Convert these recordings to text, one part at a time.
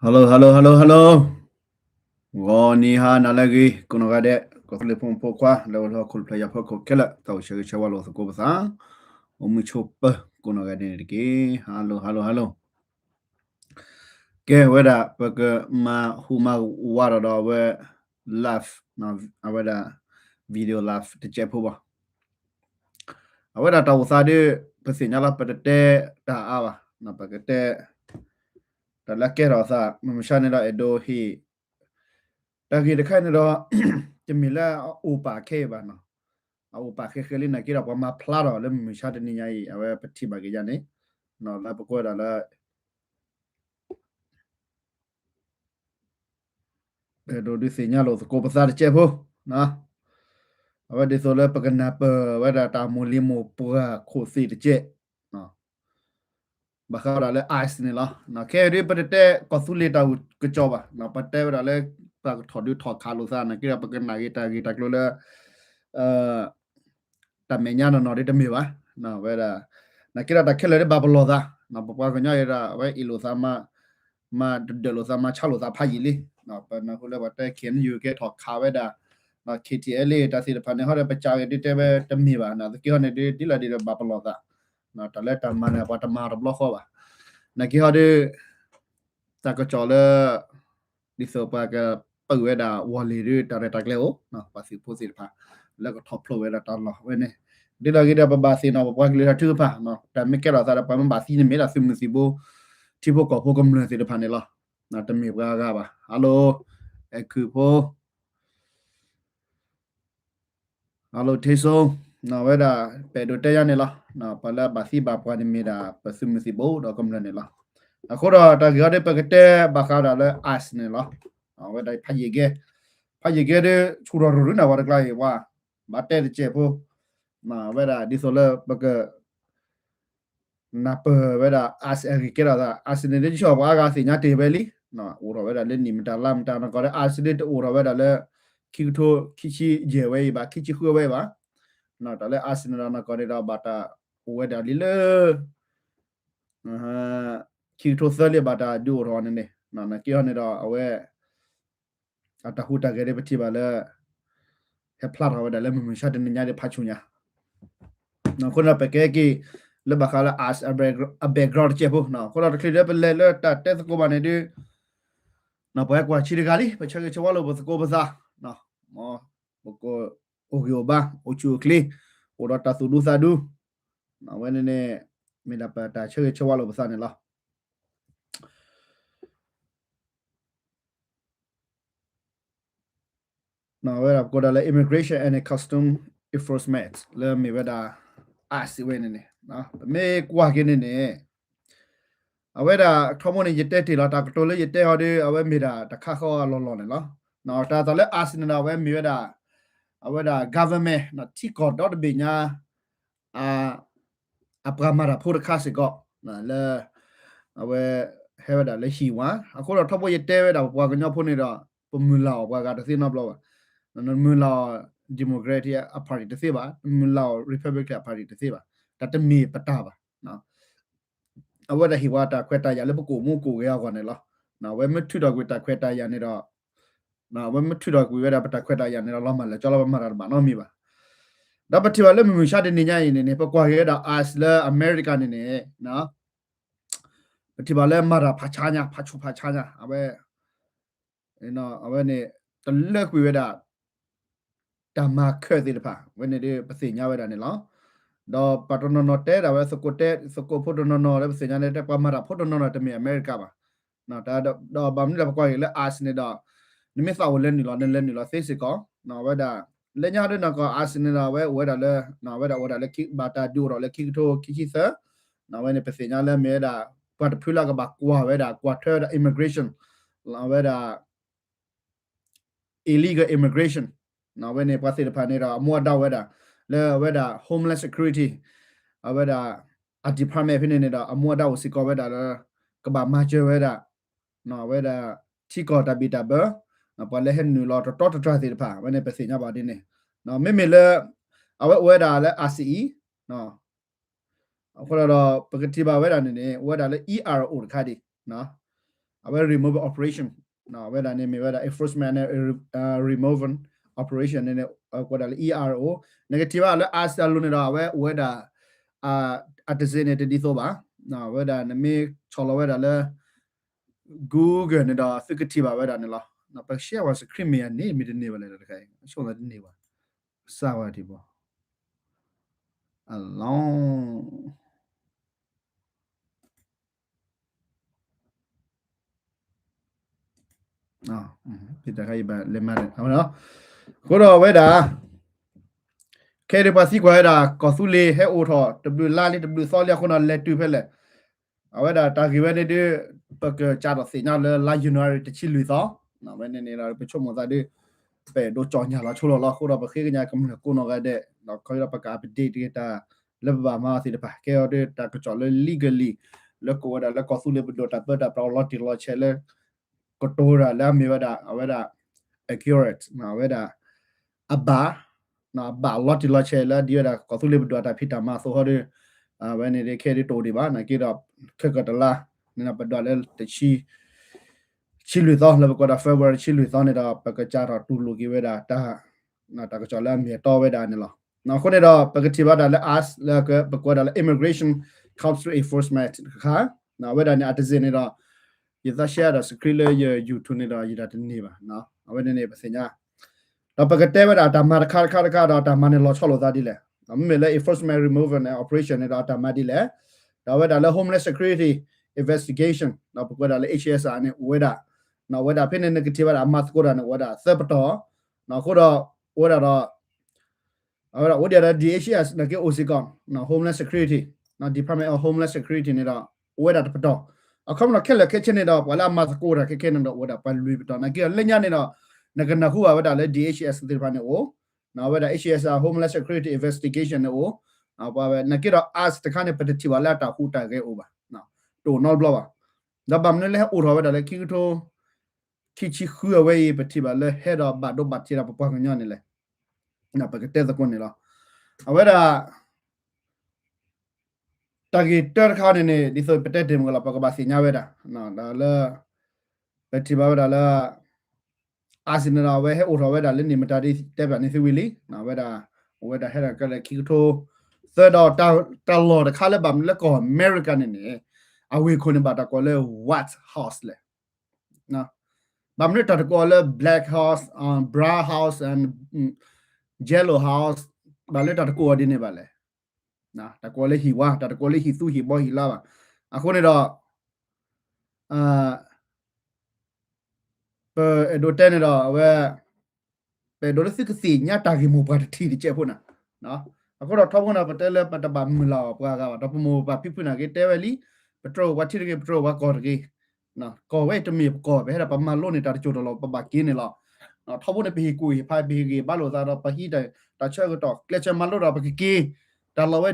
Hello hello hello hello, ဂီၤနံၤဟါနၤလၢအဂ့ၤ ကိးနီၢ်ဂၤဒဲး ကီၢ်သူလ့ၤဖိမုၣ်ဖိခွါ လၢအိၣ်လၢဟီၣ်ခိၣ်တဖျၢၣ်ညါဖီခိၣ်ခဲလၢာ် တၢ်အိၣ်ဆၢဂ့ၤဆၢဝါလိာ်သကိးပသး, အိၣ်မုာ်ဆိးပၢၤ ကိးနီၢ်ဂၤဒဲးန့ၣ်တက့ၢ်. Hello hello hello, ကဲဝဲဒၣ် ပကမၤဟူးမၤဝးဒီးဒီးအဝဲ live, အဝဲဒၣ် video live တစဲးဖိဘၣ်. အဝဲဒၣ်တၢ်အိၣ်သးဒီး ပသ့ၣ်ညါလီၤ ပတတဲတၢ်အါဘၣ်, ပကတဲ တၢ်လၢအကဲထီၣ်အသး မုၢ်မဆါန့ၣ်ဒီး အဲၣ်ဒိးဟ့ၣ် တၢ်ဂ့ၢ်တခါန့ၣ်ဒီး တမ့ၢ်လၢအအိၣ်ပာ်ခဲအံၤဘၣ်နီၤ, အအိၣ်ပာ်ဃဲဃဲလံ နာ်က့ဒီး ပှၤမၤဖျါထီၣ်လၢမုၢ်မဆါတနံၤညါအံၤ အဝဲပထံၣ်ဘၣ်က့ၤယါန့ၣ် လၢပကွဲးဒၣ်လၢ အဲၣ်ဒိးဒုးသ့ၣ်ညါလိာ်သကိးပသးတစဲးဖိ, အဝဲဒ်သိးလၢပကနၢ်ပၢၢ်ဝဲဒၣ်တၢ်မိၢ်လံၤမိၢ်ပှၢ်ခိၣ်သ့ၣ်တစဲး ဘၣ်ဃးဝဲဒၣ်လၢ ICE န့ၣ်လီၤ. ခဲအံၤဒ်ပတတဲကီၢ်သူလ့ၤတၢ်အိၣ်ကစီၣ်ဘၣ်, ပတဲဝဲဒၣ်လၢ ပှၤကထီၣ်ဒုးထီၣ်ခးလိာ်သး နာ်က့ဒီး ပကနၣ်က့ၤတၢ်ဂ့ၢ်တၢ်ကျိၤလၢ တၢ်မဲာ်ညါနီၢ်နီၢ်ဒ်တမ့ၢ်ဘၣ်, ဝဲဒၣ် နာ်က့ဒီးတၢ်ခဲလၢာ်ဒ်ဘၣ်ပလီၢ်သး, ပပှၤကညီအံၤဒီး အဝဲအ့ၣ်လိာ်သးမၤ မၤတဒၢးလိာ်သးမၤဆါလိာ်သးဖးယံာ်လံ, ပနၢ်ဟူလၢပှၤတဲ KNU ကဲထီၣ်ခးဝဲဒၣ် KTLA တၢ်သ့ၣ်တဖၣ်န့ၣ် ဟီဒီးပစံးက့ၤဒ်တဲဝဲတမ့ၢ်ဘၣ်, နာ်သက့ဟီန့ၣ်ဒ် ဒ်လဲၣ်ဒ်ဒီးဘၣ်ပလီၢ်သး, တၢ်လၢတၢ်မၤန့ၣ် ပှၤတမၤတဘျီဃီဘၣ်, နာ်က့ဟီဒီး တၢ်ကစီၣ်လၢ ဒ်သိးပှၤကပာ်ဝဲဒၣ်ဝီၤလ့ၤဒီး တၢ်ရဲၣ်တၢ်ကျဲၤအိၣ် ပှၤသုးဖိသ့ၣ်တဖၣ် လၢကထီၣ်ဖျိးဝဲဒၣ်တၢ်လီၢ်ဝဲန့ၣ်, ဒ်လဲၣ်ဂ့ၤဒီး ပဘၣ်သ့ၣ်နီၣ် ပပှၤကလုာ်တၢ်ထုကဖၣ်, တၢ်မ့ၢ်ကဲထီၣ်သးဒီး ပှၤမ့ၢ်ဘၣ်သံန့ၣ် မ့ၢ်ဒၣ်သုးမုၢ်သံၣ်ဘိ ထံဖိကီၢ်ဖိကမျၢၢ်သ့ၣ်တဖၣ်န့ၣ်လီၤ, တမ့ၢ်ပှၤအဂၤဘၣ်. Hello, အဲၣ်ခုၣ်ဖိ Hello ထ့စိ, ဝဲဒၣ် ပအဲၣ်ဒိးတဲယါန့ၣ်လီၤ, ပှၤလၢဘၣ်သံဘၣ်ပှၢ်န့ၣ်မ့ၢ်ဒၣ် ပသုးမုၢ်သံၣ်ဘိဒီးကမျၢၢ်န့ၣ်လီၤ. အဃိဒီးတၢ်ဂ့ၢ်အံၤဒီး ပကတဲဘၣ်ဃးဒၣ်လၢ ICE န့ၣ်လီၤ. ဝဲဒၣ်ဖးယံာ်ကဲ, ဖးယံာ်ကဲဒီး ဆူၣ်ထီၣ်ရိၣ်ရူနၤဝဲတကျါအံၤ ပှၤ ဘၣ်တဲတစဲးဖိ, ဝဲဒၣ်ဒ်သိးလၢပက နၢ်ပၢၢ်ဝဲဒၣ် ICE အဂ့ၢ်ကဲထီၣ်သး, ICE န့ၣ်ဒ် ကဆီၣ်ပှၤအါဂၤသ့ၣ်ညါတ့ၢ်ဝဲလံ, အိၣ်ထီၣ်ဝဲဒၣ်လၢနံၣ်မတၤလါမတၤနီၢ်ကီၢ်ဒီး ICE ဒ်တအိၣ်ထီၣ်ဝဲဒၣ်လၢ ခံကထိခံဆံယဲၢ်ဝဲအံၤဘၣ်, ခံဆံဃုဝဲအံၤဘၣ်, တၢ်လၢ ICE န့ၣ်ဒီးနီၢ်ကီၢ်န့ၣ်ဒီး ဘၣ်တၢ်အိၣ်ဝဲဒၣ်လံလၢ ခံကထိသၢလံ ဘၣ်တၢ်ဒုးအိၣ်ထီၣ်န့ၣ်န့ၣ်, နာ်က့ဟီန့ၣ်ဒီး အဝဲ အတၢ်ဟူးတၢ်ဂဲၤဒီးပထံၣ်ဘၣ်လၢ ဟဲဖျါထီၣ်ဝဲဒၣ်လၢမုၢ်မဆါတနံၤညါဒီးဖးဆူညါ, အဃိန့ၣ် ပကဲက့ၤ လၢဘၣ်ဃးလၢ ICE အ background တစဲးဖိ, အဃိဒီးတချုးလၢပလဲၤလၢတၢ်တဲသကိးဘၣ်န့ၣ်ဒီး ပှၤဟဲကွၢ်ဆံတဂၤလံ, ပဆၢဂ့ၤဆၢဝါလိာ်ပသကိးပသး, ပကအိၣ်ဂံၢ်အိၣ်ဘါ အိၣ်ဆူၣ်အိၣ်ချ့ အိၣ်ဒီးတၢ်သူၣ်ဒူသးဒူ, အဝဲန့ၣ်န့ၣ် မ့ၢ်ဒၣ်ပတၢ်ဆၢဂ့ၤဆၢဝါလိာ်ပသးန့ၣ်လီၤ. ဝဲဒၣ်ပကိးဒၣ်လၢ Immigration and Custom Enforcement လၢမ့ၢ်ဝဲဒၣ် ICE ဝဲန့ၣ်န့ၣ်, ပမ့ၢ်ကွၢ်က့ၤန့ၣ်န့ၣ် အဝဲဒၣ်ထီဘိန့ၣ် ယတဲတ့ၢ်လီၤ တၢ်ကတိၤလၢယတဲဟီဒီး အဝဲမ့ၢ်ဒၣ်တၢ်ခါဃီအလီၢ်လီၢ်န့ၣ်လီၤ. တၢ်သိးလၢ ICE န့ၣ်ဒီး အဝဲမ့ၢ်ဝဲဒၣ် အဝဲဒၣ် government ထံကီၢ်ဒီတဘ့ၣ်ညါ အပှၤမၤတၢ်ဖိတခါစ့ၢ်ကီး လၢ အဝဲ ဟဲဝဲဒၣ်လၢဟံၣ်ဝါ, အဃိဒီးထီဘိယတဲဝဲဒၣ်ပပှၤကညီဖိန့ၣ်ဒီး ပမုၢ်လၢ်အီၤပှၤဂၤတသ့နီတဘျီဘၣ်, နမုၢ်လၢ်အီၤ Democratic အ party တသ့ဘၣ်, နမုၢ်လၢ်အီၤ Republican အ party တသ့ဘၣ်, တၢ်တမ့ၢ်ပတၢ်ဘၣ်. အဝဲဒၣ်ဟ့ၣ်ပှၤတၢ်ခွဲးတၢ်ယာ်လၢပကအိၣ်မူကအိၣ်ဂဲၤအဂီၢ်န့ၣ်လီၤ. အဝဲမ့ၢ်ထုးထီၣ်ကွံာ်တၢ်ခွဲးတၢ်ယာ်န့ၣ်ဒီး အဝဲမ့ၢ်ထုးထီၣ်ကွံာ်ဝဲဒၣ်ပတၢ်ခွဲးတၢ်ယာ်န့ၣ်ဒီး လီၤမၢ်လၢာ်ကၠီလီၤ ပမၤတၢ်တဘၣ်နီတမံၤဘၣ်. ဒီးပထံၣ်ဘၣ်လၢမုၢ်မဆါတနံၤညါအံၤန့ၣ်န့ၣ် ပကွၢ်က့ၤဝဲဒၣ် ICE လၢအမဲရကၤန့ၣ်န့ၣ် ပထံၣ်ဘၣ်လၢမၤတၢ်ဖးဆါညါ ဖးဆူၣ်ဖးဆါညါ အဝဲ အဝဲန့ၣ် တလၢကွံာ်ဝဲဒၣ် တၢ်မၤခၢၣ်သ့ၣ်တဖၣ် အဝဲန့ၣ်ဒီးပသ့ၣ်ညါဝဲဒၣ်န့ၣ်လီၤ. ဒီးပှၤတနီၤနီၤတဲဒၣ်ဝဲ သကိးတဲ သကိးဖိတနီၤနီၤလၢပသ့ၣ်ညါန့ၣ် တဲပှၤမၤတၢ်ဖိတနီၤနီၤတမ့ၢ်အမဲရကၤဘၣ်. ဒီးဘၣ်မနုၤလၢပကွၢ်က့ၤလၢ ICE န့ၣ်ဒီး နမ့ၢ်သးအိၣ်လဲၤနုာ်လီၤ နလဲၤနုာ်လီၤသ့စ့ၢ်ကီး အဝဲဒၣ် လၢညါဒ်နီၢ်ကီၢ် ICE န့ၣ်ဒီး အဝဲအိၣ်ဝဲဒၣ်လၢ အဝဲဒၣ်အိၣ်ဝဲဒၣ်လၢ ဘၣ်တၢ်ဒုးအိၣ်ထီၣ်လၢခံကထိခံဆံသၢ အဝဲန့ၣ် ပသ့ၣ်ညါလၢမ့ၢ်ဝဲဒၣ် ပှၤတဖုလၢကဘၣ်ကွၢ်ဝဲဒၣ် ကွၢ်ထွဲဝဲဒၣ် immigration အဝဲဒၣ် illegal immigration အဝဲန့ၣ် ပှၤသ့ၣ်တဖၣ်န့ၣ်ဒီး အမူအဒါအိၣ်ဝဲဒၣ် လၢအဝဲဒၣ် Homeland Security အဝဲဒၣ် အ department ဖဲန့ၣ်န့ၣ်ဒီး အမူအဒါအိၣ်စ့ၢ်ကီးဝဲဒၣ်လၢ ကဘၣ်မၤစၢၤဝဲဒၣ် အဝဲဒၣ် ထံကီၢ်တၢ်ဘံၣ်တၢ်ဘၢ ပှၤလၢဟဲနုာ်လီၤတတီတတြၢ်သ့ၣ်တဖၣ် အဝဲန့ၣ်ပသ့ၣ်ညါဘၣ်ဒ်န့ၣ် မ့မ့ၢ်လၢ အဝဲအိၣ်ဝဲဒၣ်လၢ ICE အဃိဒီး ပကထံၣ်ဘၣ်ဝဲဒၣ်န့ၣ်န့ၣ် အိၣ်ဝဲဒၣ်လၢ ERO တခါဒံး အဝဲ removal operation အဝဲဒၣ်န့ၣ်မ့ၢ်ဝဲဒၣ် enforcement န့ၣ် removal operation န့ၣ် ကိးဒၣ်လၢ E R O နကထံၣ်ဘၣ်လၢ ICE အလိၤန့ၣ်ဒီး အဝဲအိၣ်ဝဲဒၣ် အတစ့န့ၣ်တဒ်သိးဘၣ်. အဝဲဒၣ်နမ့ၢ်ဆီၣ်လီၤဝဲဒၣ်လၢ Google န့ၣ်ဒီး သုကထံၣ်ဘၣ်ဝဲဒၣ်န့ၣ်လီၤ. ပက share ဝဲ screen မ့ၢ်ယၤန့ၣ် မ့ၢ်တန့ၢ်ဘၣ်လဲၣ်တခါအံၤ ဆိကမိၣ်တန့ၢ်ဘၣ် စၢ်ဝဲထံဘီ အလီၢ် တခါအံၤဘၣ်လဲၤမၤ အဃိဒီးအဝဲဒၣ် ခဲအံၤပှၤသံကွၢ်ဝဲဒၣ် ကီၢ်သူလ့ၤဟဲအိၣ်ထီၣ် တဘျုးလါလံ တဘျုးသီလံအဃိဒီး လဲၤတုၤဖဲလဲၣ်. အဝဲဒၣ်တၢ်ဂ့ၢ်ဝဲန့ၣ်ဒုး ပကစးထီၣ်သ့ၣ်ညါလၢလါ January တဆံလွံၢ်သီ ဝဲန့ၣ်န့ၣ်ဒီး ပဆိကမိၣ်သးဒုး ပအဲၣ်ဒိးကၠီၣ်ညၣ်လီၤဆိလီၤလီၤ. အဃိဒီးပဃ့ကညးကမျၢၢ်ကိးနီၢ်ဂၤဒဲး ဒီးခီဒီးပက update တၢ်လၢပဘၣ်မၤအီၤသ့ၣ်တဖၣ် ကဲအီၤဒုးတၢ်ကစီၣ်လၢ legally လၢကိးဝဲဒၣ်လၢကီၢ်သူလ့ၤပဒိၣ်တၢ်ပၢတၢ်ပြးလီၤတံၢ်လီၤဆဲးလၢ ကတိၤဝဲဒၣ်လၢအမ့ၢ်ဝဲဒၣ် အဝဲဒၣ် accurate အဝဲဒၣ် အဘၣ် အဘၣ်လီၤတံၢ်လီၤဆဲးလၢဒ်ဝဲဒၣ် ကီၢ်သူလ့ၤပဒိၣ်တၢ်ဖံးတၢ်မၤအသိးဟီဒီး အဝဲန့ၣ်ဒ်ခဲဒ်တအိၣ်ဒံးဘၣ် နာ်က့ဒီး ခဲကတလါန့ၣ်ဒီး ပဒွးလၢတဆံ ဆံလွံၢ်သီ လၢပကွၢ်ဒီး February တဆံလွံၢ်သီန့ၣ်ဒီး ပကစးထီၣ်တူၢ်လိာ်က့ၤဝဲဒၣ် တၢ် တၢ်ကစီၣ်လၢအမ့ၢ်အတီဝဲဒၣ်န့ၣ်လီၤ. အဃိန့ၣ်ဒီး ပကထံၣ်ဘၣ်ဒၣ်လၢ ICE လၢပကွၢ်ဒၣ်လၢ immigration customs enforcement တခါ အဝဲဒၣ်န့ၣ် အတစ့န့ၣ်ဒီး ယသး share ဒီး screen လၢယ YouTube န့ၣ်ဒီး ယဒၣ်တန့ၢ်ဘၣ် အဝဲန့ၣ်န့ၣ် ပသ့ၣ်ညါ ဒီးပကတဲဝဲဒၣ်တၢ်မၤတခါတခါတခါဒီး တၢ်မၤန့ၣ်လီၤဆီလိာ်သးဒ်လဲၣ်. မ့မ့ၢ်လၢ enforcement removal န့ၣ် operation န့ၣ်ဒီး အတၢ်မၤဒ်လဲၣ်. ဒီးအဝဲဒၣ်လၢ Homeland Security investigation ဒီးပကွၢ်ဒၣ်လၢ H S R န့ၣ် အိၣ်ဝဲဒၣ် အဝဲဒၣ်ဖဲန့ၣ် နကထံၣ်ဘၣ်ဒၣ်အမၤသကိးတၢ်န့ၣ် အိၣ်ဝဲဒၣ်သၢပတီၢ် အဃိဒီး အိၣ်ဝဲဒၣ်ဒီး အဝဲဒၣ်အိၣ်ဒံးဒီး D H S နာ်က့အိၣ်စ့ၢ်ကီး Homeland Security, Department of Homeland Security န့ၣ်ဒီး အိၣ်ဝဲဒၣ်တပတီၢ်. အခီပညီခဲလၢာ်ခဲဆ့န့ၣ်ဒီး ပှၤလၢအမၤသကိးတၢ်ခဲခဲန့ၣ်ဒီး အိၣ်ဝဲဒၣ်ပှၤလွံၢ်ပတီၢ်. နာ်က့ဒီးလၢညါန့ၣ်ဒီး နကနၢ်ဟူဘၣ်ဝဲဒၣ်လၢ D H S သ့ၣ်တဖၣ်န့ၣ်အိၣ်, အဝဲဒၣ် H S R Homeland Security Investigation န့ၣ်အိၣ်, ပှၤဝဲနာ်က့ဒီး ICE တခါန့ၣ် ပတထံၣ်ဘၣ်လၢအတၢ်ဟူးတၢ်ဂဲၤအိၣ်ဘၣ်, တအိၣ်နီတဘျီဘၣ်. ဒီးဘၣ်မနုၤလၢဟဲအိၣ်ထီၣ်ဝဲဒၣ်လၢခံကထိ ခံဆံဃုအဝဲအံၤ ပထံၣ်ဘၣ်လၢဟဲဒီးဘၣ်ဒိဘၣ်ထံးဒီးပပှၤကညီန့ၣ်လဲၣ်. ပကတဲသကိးန့ၣ်လီၤ. အဝဲဒၣ် တၢ်ဂ့ၢ်တၢတခါန့ၣ်န့ၣ် ဒ်သိးပတဲတ့ၢ်မုၢ်ကလီၤ ပကဘၣ်သ့ၣ်ညါဝဲဒၣ် ဒီးလၢ ပထံၣ်ဘၣ်ဝဲဒၣ်လၢ ICE န့ၣ်ဒီး အဝဲဟဲအိၣ်ထီၣ်ဝဲဒၣ်လၢန့ၣ် မတၤဒ်တဲဘၣ်န့ၣ်သုဝံၤလံ အဝဲဒၣ် အိၣ်ဝဲဒၣ်ဟဲဒီးကဲလၢခံကထိ သၢဒီး တၢ်လီၢ်တခါလၢဘၣ်မနုၤလၢကီၢ်အမဲရကၤန့ၣ်န့ၣ် အဝ့ၢ်ခိၣ်န့ၣ်ဘၣ်တၢ်ကိးလၢ White House လဲၣ်. ဘၣ်မနုၤတၢ်တကိးအီၤလၢ Black House, Brown House, and Yellow House ဘၣ်လၢတၢ်တကိးအီၤဒ်န့ၣ်ဘၣ်လဲၣ်. တၢ်ကိးလၢဟံၣ်ဝါ, တၢ်တကိးလၢဟံၣ်သူဟံၣ်ဘီဟံၣ်လါဘၣ်. အဃိန့ၣ်ဒီး ပအဲၣ်ဒိးတဲန့ၣ်ဒီး အဝဲ ပအဲၣ်ဒိးလၢသုကသ့ၣ်ညါတၢ်ဂ့ၢ်မိၢ်ပှၢ်တထံၣ်တကဲးဖိန့ၣ်. အဃိဒီးထီဘိန့ၣ် ပတဲလၢပတဘၣ်မုၢ်လၢ်အီၤပှၤဂၤဘၣ်, ဒီးပမိၢ်ပပၢ်ဖံဖုနာ်က့တဲဝဲလံ, ပတြီပှၤထံတဂ့ၤ, ပတြီပှၤကီၢ်တဂ့ၤ, ကီၢ်ဝဲတမ့ၢ်ပကီၢ်, ပဟဲဒီးပမၤလိန့ၢ်တၢ်တစိၢ်တလီၢ် ပဘၣ်က့ၤန့ၣ်လီၤ. ထီဘိန့ၣ် ပဟ့ၣ်ကူၣ်ဟ့ၣ်ဖး ပဟ့ၣ်ဂံၢ်ဘါလိာ်သးဒီး ပဟံးတၢ်ဆၢကတီၢ် ကျဲးစၢးမၤလိဒီးပက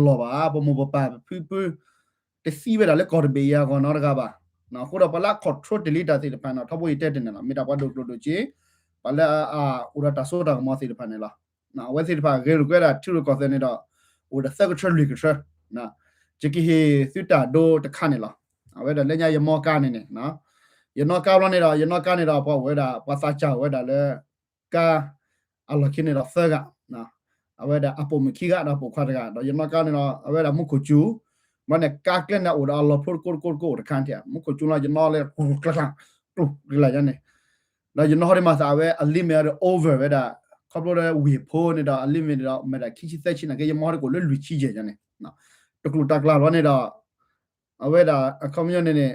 က့ၤ, တၢ်လီၢ်ဝဲတမ့ၢ်ပလီၢ်ဘၣ်, ပမိၢ်ပပၢ်ဖံဖု တသံဝဲဒၣ်လၢကီၢ်တဘ့ၣ်အံၤအဂီၢ်နီတဂၤဘၣ်. အဃိဒီးပှၤလၢအ control တ့ၢ်လံတၢ်သ့ၣ်တဖၣ်န့ၣ် ထီဘိယတဲတ့ၢ်န့ၣ်လီၤ, မ့ၢ်ဒၣ်ပှၤဒိၣ်ကျိၣ်ဒိၣ်စ့, ပှၤလၢအအိၣ်ဒီးတၢ်စိတၢ်ကမီၤသ့ၣ်တဖၣ်န့ၣ်လီၤ. အဝဲသ့ၣ်တဖၣ်ဂဲၤလိာ်ကွဲဒၣ်ထံရူၢ်ကီၢ်သဲးန့ၣ်ဒီး အိၣ်ဒီးသၢကထၢလွံၢ်ကထၢ, ယကဟ့ၣ်သုတၢ်ဒိတခါန့ၣ်လီၤ. အဝဲဒၣ်လၢညါယမီကါန့ၣ်န့ၣ်, ယနီၣ်ကါဘျီန့ၣ်ဒီး ယနီၣ်ကါန့ၣ်ဒီး ပှၤအိၣ်ဝဲဒၣ် ပှၤသးစၢ်အိၣ်ဝဲဒၣ်လၢ ကါ အလီၢ်ခံန့ၣ်ဒီးသၢဂၤ, အဝဲဒၣ်အပိာ်မုၣ်ခံဂၤဒီးပိာ်ခွါတဂၤ, ဒီးယနီၣ်ကါန့ၣ်ဒီး အဝဲဒၣ်မူခိၣ်စူၤ, ဘျီန့ၣ် ကါကျဲန့ၣ်အိၣ်ဒီးအလီၤဖိတကိးတကိးတကိးအိၣ်တခါန့ၣ်, မူခိၣ်စူၤလီၤ ယနီၣ်လၢ ကျလၢ် ကျလၢ်န့ၣ်, ဒီးယနီၣ်ဟီဒ်မၤသးအဝဲအ limit ဒီး over ဝဲဒၣ်, ခီဖျိလၢဝ့ၢ်ဖိန့ၣ်ဒီး အ limit ဒီး မ့ၢ်ဒၣ်ခံဆံသၢဆံနာ်က့ ယမီဟီဒ်ကအိၣ်လၢလွံၢ်ဆံယဲၢ်န့ၣ်, တကျိၤတၢ်ကျါလီၤန့ၣ်ဒီး အဝဲဒၣ်အခီပညီန့ၣ်န့ၣ်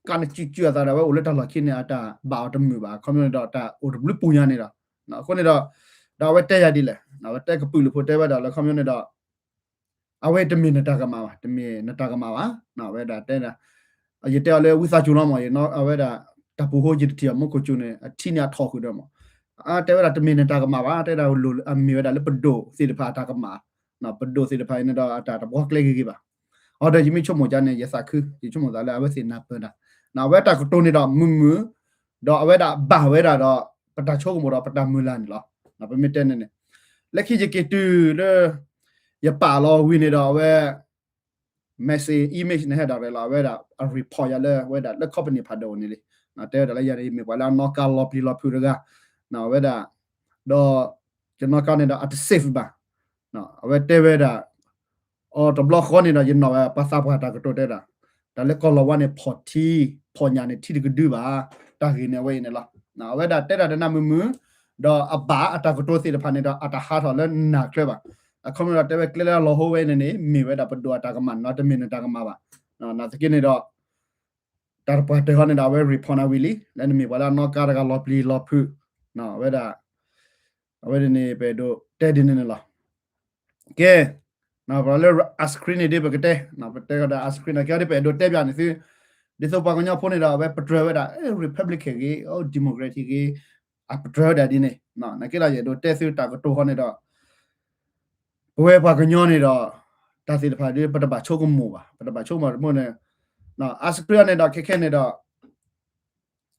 ကါန့ၣ်စုစုအသးဒီး အဝဲအိၣ်လၢတၢ်လီၢ်ခံန့ၣ် အတၢ်ဘၣ်အီၤတမုာ်ဘၣ်, အခီပညီန့ၣ်ဒီး တၢ်အိၣ်တဘျုးပူၤညါန့ၣ်ဒီး, အဃိန့ၣ်ဒီး ဒီးအဝဲတဲယၤဒ်လဲၣ်, အဝဲတဲကပုာ်လုးဖိတဲဝဲဒၣ်လၢအခီပညီန့ၣ်ဒီး အဝဲတမ့ၢ်နတၢ်ကမၣ်ဘၣ်, တမ့ၢ်နတၢ်ကမၣ်ဘၣ်, အဝဲဒၣ်တဲဒၣ်, ယတဲအီၤလၢဝံသးစူၤလီၤမး, အဝဲဒၣ် တၢ်ပူၤဃိယတထံၣ်အီၤ မူခိၣ်စူၤန့ၣ် အထံန့ၣ်အထီၣ်ဃုာ်ဒီးမး, တဲဝဲဒၣ်တမ့ၢ်နတၢ်ကမၣ်ဘၣ်, တဲဒၣ်အမ့ၢ်ဝဲဒၣ်လၢပဒိၣ်သ့ၣ်တဖၣ်အတၢ်ကမၣ်, ပဒိၣ်သ့ၣ်တဖၣ်အံၤန့ၣ်ဒီး အတၢ်တဘှီကျဲဂ့ၤဂ့ၤဘၣ်. အီၤဒီးယမ့ၢ်ဆိကမိၣ်ကါန့ၣ် ယသးခု ယဆိကမိၣ်သးလၢအဝဲသ့ၣ်နၢ်ပၢၢ်တၢ်, အဝဲတၢ်ကတိၤန့ၣ်ဒီးမုာ်မုာ်, ဒီးအဝဲဒၣ်ဘၣ်ဝဲဒၣ်ဒီး ပတၢ်ဆိကမိၣ်ဒီးပတၢ်မုၢ်လၢ်န့ၣ်လီၤ. ပမ့ၢ်တဲန့ၣ်န့ၣ် လၢခံယက့ၤတုၤလၢ ယပာ်လီၤဝံၤန့ၣ်ဒီး အဝဲ message image န့ၣ်ဟဲဒၣ်ရဲၣ်လီၤ အဝဲဒၣ်အ report ယၤလၢဝဲဒၣ်လၢ company ဖးဒိၣ်န့ၣ်လံ. တဲဝဲဒၣ်လၢယၤန့ၣ် ယမ့ၢ်ပှၤလၢအနီၣ်ကါလီၤပျံၤလီၤဖုးတဂၤ, အဝဲဒၣ်, ဒီး ယနီၣ်ကါန့ၣ်ဒီး အတ safe ဘၣ်. အဝဲတဲဝဲဒၣ် အီၤတဘျီဃီန့ၣ်ဒီး ယနီၣ်ဝဲပှၤသးပှၢ်တၢ်ကတိၤတဲဒၣ်, တၢ်လၢကီၢ်လီၤဝါန့ၣ် ဖီၣ်ထံ, ဖီၣ်ညၣ်န့ၣ်ထံတကဒုဘၣ်, တၢ်ဂ့ၢ်န့ၣ်အဝဲအံၤန့ၣ်လီၤ. အဝဲဒၣ်တဲတၢ်တနၢ်မုာ်မုာ်, ဒီးအဘၣ်အတၢ်ကတိၤသ့ၣ်တဖၣ်န့ၣ်ဒီး အတဟးထီၣ်လၢနၢ်ချၢဘၣ်. အခီပညီဒီးတဲဝဲကျဲလၢအလီၤဟိဝဲအံၤန့ၣ်န့ၣ် မ့ၢ်ဝဲဒၣ်ပဒိၣ်အတၢ်ကမၣ်နီၤ တမ့ၢ်နတၢ်ကမၣ်ဘၣ်. နာ်သက့န့ၣ်ဒီး တၢ်တပှၢ်တၢၢ်ဟီန့ၣ်ဒီး အဝဲ report နၤဝံၤလံ လၢနမ့ၢ်ပှၤလၢအနီၣ်ကါတဂၤလီၤပျံၤလီၤဖုး, အဝဲဒၣ် အဝဲန့ၣ် ပအဲၣ်ဒိးတဲဒ်န့ၣ်န့ၣ်လီၤ. ကဲ, ပှၤလၢ ice cream န့ၣ်ဒ်ပကတဲ, ပတဲကဒီး ice cream န့ၣ် ကဲဒ်ပအဲၣ်ဒိးတဲပၠးန့ၣ်သု, ဒ်သိးပှၤကညီဖိန့ၣ်ဒီး အဝဲပတြၢၤဝဲဒၣ် Republican ဂ့ၤ, Democratic ဂ့ၤ, အပတြၢၤဝဲဒၣ်ဒ်န့ၣ်, နာ်က့ဒီးယအဲၣ်ဒိးတဲသုတၢ်ကတိၤဟီန့ၣ်ဒီး ပဝဲပှၤကညီန့ၣ်ဒီး တၢ်သ့ၣ်တဖၣ်ဒီး ပတဘၣ်ဆိကမိၣ်ဘၣ်, ပတဘၣ်ဆိကမိၣ်တမ့ၢ်န့ၣ်, ice cream န့ၣ်ဒီး ခဲခဲန့ၣ်ဒီး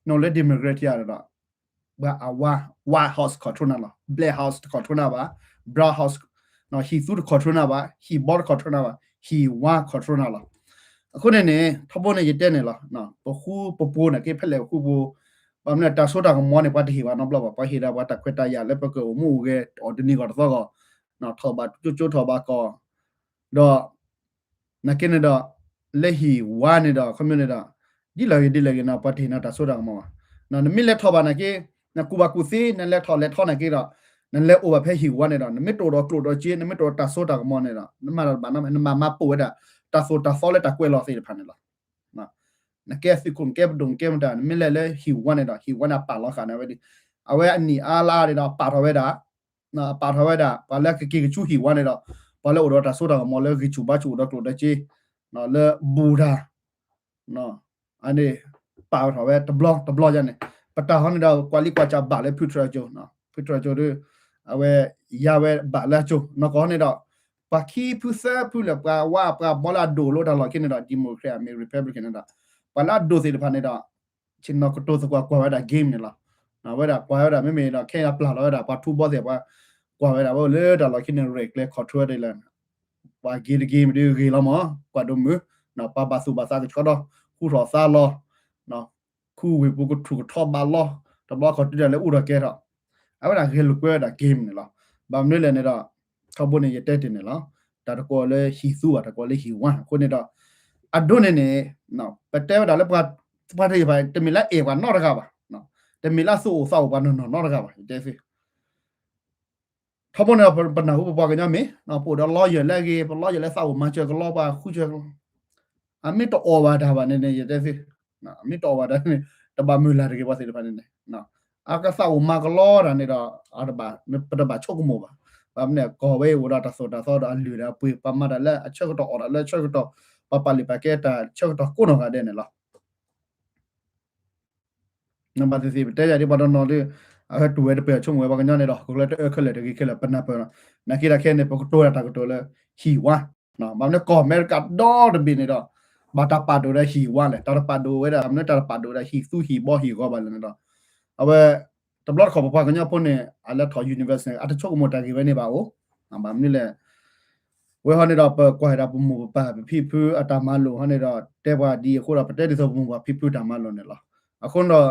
နီၢ်လၢ democratic န့ၣ်ဒီး ပှၤအဝါ White House control နၤလီၤ, Black House control နၤဘၣ်, Brown House, ဟံၣ်သူတ control နၤဘၣ်, ဟံၣ်ဘီတ control နၤဘၣ်, ဟံၣ်ဝါ control နၤလီၤ. အဃိန့ၣ်န့ၣ် ထီဘိန့ၣ်ယတဲန့ၣ်လီၤ, ပဃူပဖိးနာ်က့ ဖဲလဲၣ်ပဃူပဖိး, ဘၣ်မနုၤတၢ်စိတၢ်ကမီၤန့ၣ် ပှၤတဟ့ၣ်ဘၣ်နီတဘျီဘၣ်, ပှၤဟ့ၣ်ဒၣ်ပှၤတၢ်ခွဲးတၢ်ယာ်လၢပကအိၣ်မူအိၣ်ဂဲၤအီၤတနံၤဂီၢ်တသီဂီၢ်, ထီၣ်ဘၣ်ကၠိကၠိထီၣ်ဘၣ်ကီၢ်, ဒီး နာ်က့န့ၣ်ဒီး လၢဟံၣ်ဝါန့ၣ်ဒီး ခီပညီန့ၣ်ဒီး ဒ်လဲၣ်ဂ့ၤဒ်လဲၣ်ဂ့ၤန့ၣ် ပှၤတဟ့ၣ်နၤတၢ်စိတၢ်ကမီၤဘၣ်. နမ့ၢ်လဲၤထီၣ်ဘၣ်နာ်က့ နကူၣ်ဘၣ်ကူၣ်သ့ နလဲၤထီၣ်လဲၤထီၣ်နာ်က့ဒီး နလဲၤအိၣ်ဘၣ်ဖဲဟံၣ်ဝါန့ၣ်ဒီး နမ့ၢ်တအိၣ်ဒီးကျိၣ်ဒီးစ့ နမ့ၢ်တအိၣ်ဒီးတၢ်စိတၢ်ကမီၤန့ၣ်ဒီး နမၤတၢ်တဘၣ်နီတမံၤ နမၤမၤပိာ်ဝဲဒၣ် တၢ်သိၣ်တၢ်သီလၢတၢ်ကွဲးလီၤသ့ၣ်တဖၣ်န့ၣ်လီၤ. နကဲသုးခိၣ် နကဲပဒိၣ် နကဲမတၤ နမ့ၢ်လဲၤလၢဟံၣ်ဝါန့ၣ်ဒီး ဟံၣ်ဝါန့ၣ်အပာ်လီၤဃာ်န့ၣ်ဝဲဒၣ် အဝဲအနံၣ်အါလါန့ၣ်ဒီး အပာ်ထီၣ်ဝဲဒၣ် အပာ်ထီၣ်ဝဲဒၣ် ပှၤလၢကက့ၤကဆူဟံၣ်ဝါန့ၣ်ဒီး ပှၤလၢအိၣ်ဒီးတၢ်စိတၢ်ကမီၤလၢဂံၢ်ဆူၣ်ဘါဆူၣ် အိၣ်ဒီးကျိၣ်ဒီးစ့ လၢဘူးတၢ် အန့ၣ် ပာ်ထီၣ်ဝဲတဘျီတဘျီယါန့ၣ် ပတၢ်ဟီန့ၣ်ဒီး ကွၢ်လံကွၢ်စၢ်ဘၣ်လၢဖုထြၢကၠိ ဖုထြၢကၠိဒီး အဝဲယါဝဲဘၣ်လၢအကၠိ နီၢ်ကီၢ်န့ၣ်ဒီး ပှၤခံဖုသၢဖုလၢပှၤဝါပှၤဘီလၢအဒိၣ်လၢတၢ်လီၢ်ခံန့ၣ်ဒီး Democrat အမ့ၢ် Republican န့ၣ်ဒီး ပှၤလၢအဒိၣ်သ့ၣ်တဖၣ်န့ၣ်ဒီး ဆ့ၣ်နီၤကတိၤသကိးကွၢ်ဝဲဒၣ် game န့ၣ်လီၤ. ဝဲဒၣ်ကွၢ်ဝဲဒၣ် မ့မ့ၢ်ဒီး ခဲအံၤပျၢ်လီၤဝဲဒၣ် ပှၤထူဘီသ့ၣ် ပှၤကွၢ်ဝဲဒၣ် ဝဲအိၣ်လၢတၢ်လီၢ်ခံန့ၣ် ရဲၣ်ကျဲၤ control ဒ်လဲၣ် ပှၤ game တ game ဒ်ဂ့ၤလီၤမး ကွၢ်ဒိၣ်မုၢ် ပှၤဘၣ်သူၣ်ဘၣ်သးကဆှီဒီး ဃူထီၣ်သါလီၤ ခူဝ့ၢ်ပူၤကထူၣ်ကထီဘၣ်လီၤ တဘျီခီၣ်တုၤဒၣ်လဲာ်အိၣ်ဒီးကဲထီၣ် အဝဲဒၣ်ဂဲၤလိာ်ကွဲဝဲဒၣ် game န့ၣ်လီၤ. ဘၣ်မနုၤလဲၣ်န့ၣ်ဒီး ထီဘိန့ၣ် ယတဲတ့ၢ်န့ၣ်လီၤ. တၢ်တကိးလၢဟံၣ်သူဘၣ် တကိးလၢဟံၣ်ဝါ အဃိန့ၣ်ဒီး အဒိန့ၣ်န့ၣ် ပတဲဝဲဒၣ်လၢ ပှၤတဟ့ၣ်ဘၣ် တမ့ၢ်လၢအဲၣ်ပှၤနီတဂၤဘၣ်. တမ့ၢ်လၢသူၣ်အိၣ်သးအိၣ်ပှၤနီၢ်နီၢ်နီတဂၤဘၣ် ယတဲသ့ ထီဘိန့ၣ်ဒီး ပနၢ်ဟူပပှၤကညီမ့ၢ် ပအိၣ်ဒီး lawyer လၢအဂ့ၤ ပ lawyer လၢသးအိၣ်မၤစၢၤကလီ ပှၤဃုစၢၤကလီ အမ့ၢ်တအီၣ်ဘၣ်တၢ်ဘၣ်န့ၣ်န့ၣ် ယတဲသ့ မ့ၢ်တအီၣ်ဘၣ်တၢ်န့ၣ် တဘၣ်မုၢ်လၢ်တဂ့ၤ ပှၤသ့ၣ်တဖၣ်န့ၣ်န့ၣ် အကသးအိၣ်မၤကလီတၢ်န့ၣ်ဒီး ပတဘၣ်ဆိကမိၣ်ဘၣ်. ဘၣ်မနုၤ ကီၢ်ဝဲအံၤအိၣ်ဒီးတၢ်သိၣ်တၢ်သီဒီးအလုၢ်ဒီးအပှ့ၤ ပှၤမၤတၢ်လၢအဆၢကတီၢ် အီၣ်တၢ်လၢအဆၢကတီၢ် ပှၤပာ်လုၢ်ပာ်ကဲတၢ်ဆၢကတီၢ်ကိးနီၢ်ဂၤဒဲးန့ၣ်လီၤ. ဘၣ်သ့ၣ်သ့ၣ် ပတဲယၤဒ်ပှၤတနီၤဒီး အဟဲတူၢ်ဝဲတပၢၢ်ဆိကမိၣ်ဝဲပှၤကညီန့ၣ်ဒီး ဟီၣ်ခိၣ်ချၢတအၢခဲလၢာ်တဂ့ၤခဲလၢာ် ပနၢ်ပၢၢ်လီၤ. နာ်က့ဒီးခဲအံၤန့ၣ် ပကတိၤဝဲဒၣ်တၢ်ကတိၤလၢ ဟံၣ်ဝါ ဘၣ်မနုၤကီၢ်အမဲရကၤဒီတဘ့ၣ်န့ၣ်ဒီး ဘၣ်တၢ်ပာ်ဒိၣ်ဒီးဟံၣ်ဝါလဲၣ် တၢ်တပာ်ဒိၣ်ဝဲဒၣ် မနုၤတၢ်တပာ်ဒိၣ်ဝဲဒၣ်ဟံၣ်သူဟံၣ်ဘီဟံၣ်ဂီၤဘၣ်လဲၣ်န့ၣ်ဒီး အဝဲ တဘျီတခီၣ်ပပှၤကညီဖိန့ၣ် အလဲၤထီၣ် university န့ၣ် အတဆိကမိၣ်တၢ်ဂ့ၢ်ဝဲန့ၣ်ဘၣ်အိၣ် ဘၣ်မနုၤလဲၣ် ဝဲဟီန့ၣ်ဒီး ပကွၢ်ဝဲဒၣ်ပမိၢ်ပပၢ်ပဖံပဖုအတၢ်မၤလိာ်ဟီန့ၣ်ဒီး တဲပှၤဒ်အဃိဒီး ပတဲဒ်သိးပမိၢ်ပပၢ်ဖံဖုတၢ်မၤလိာ်န့ၣ်လီၤ. အဃိဒီး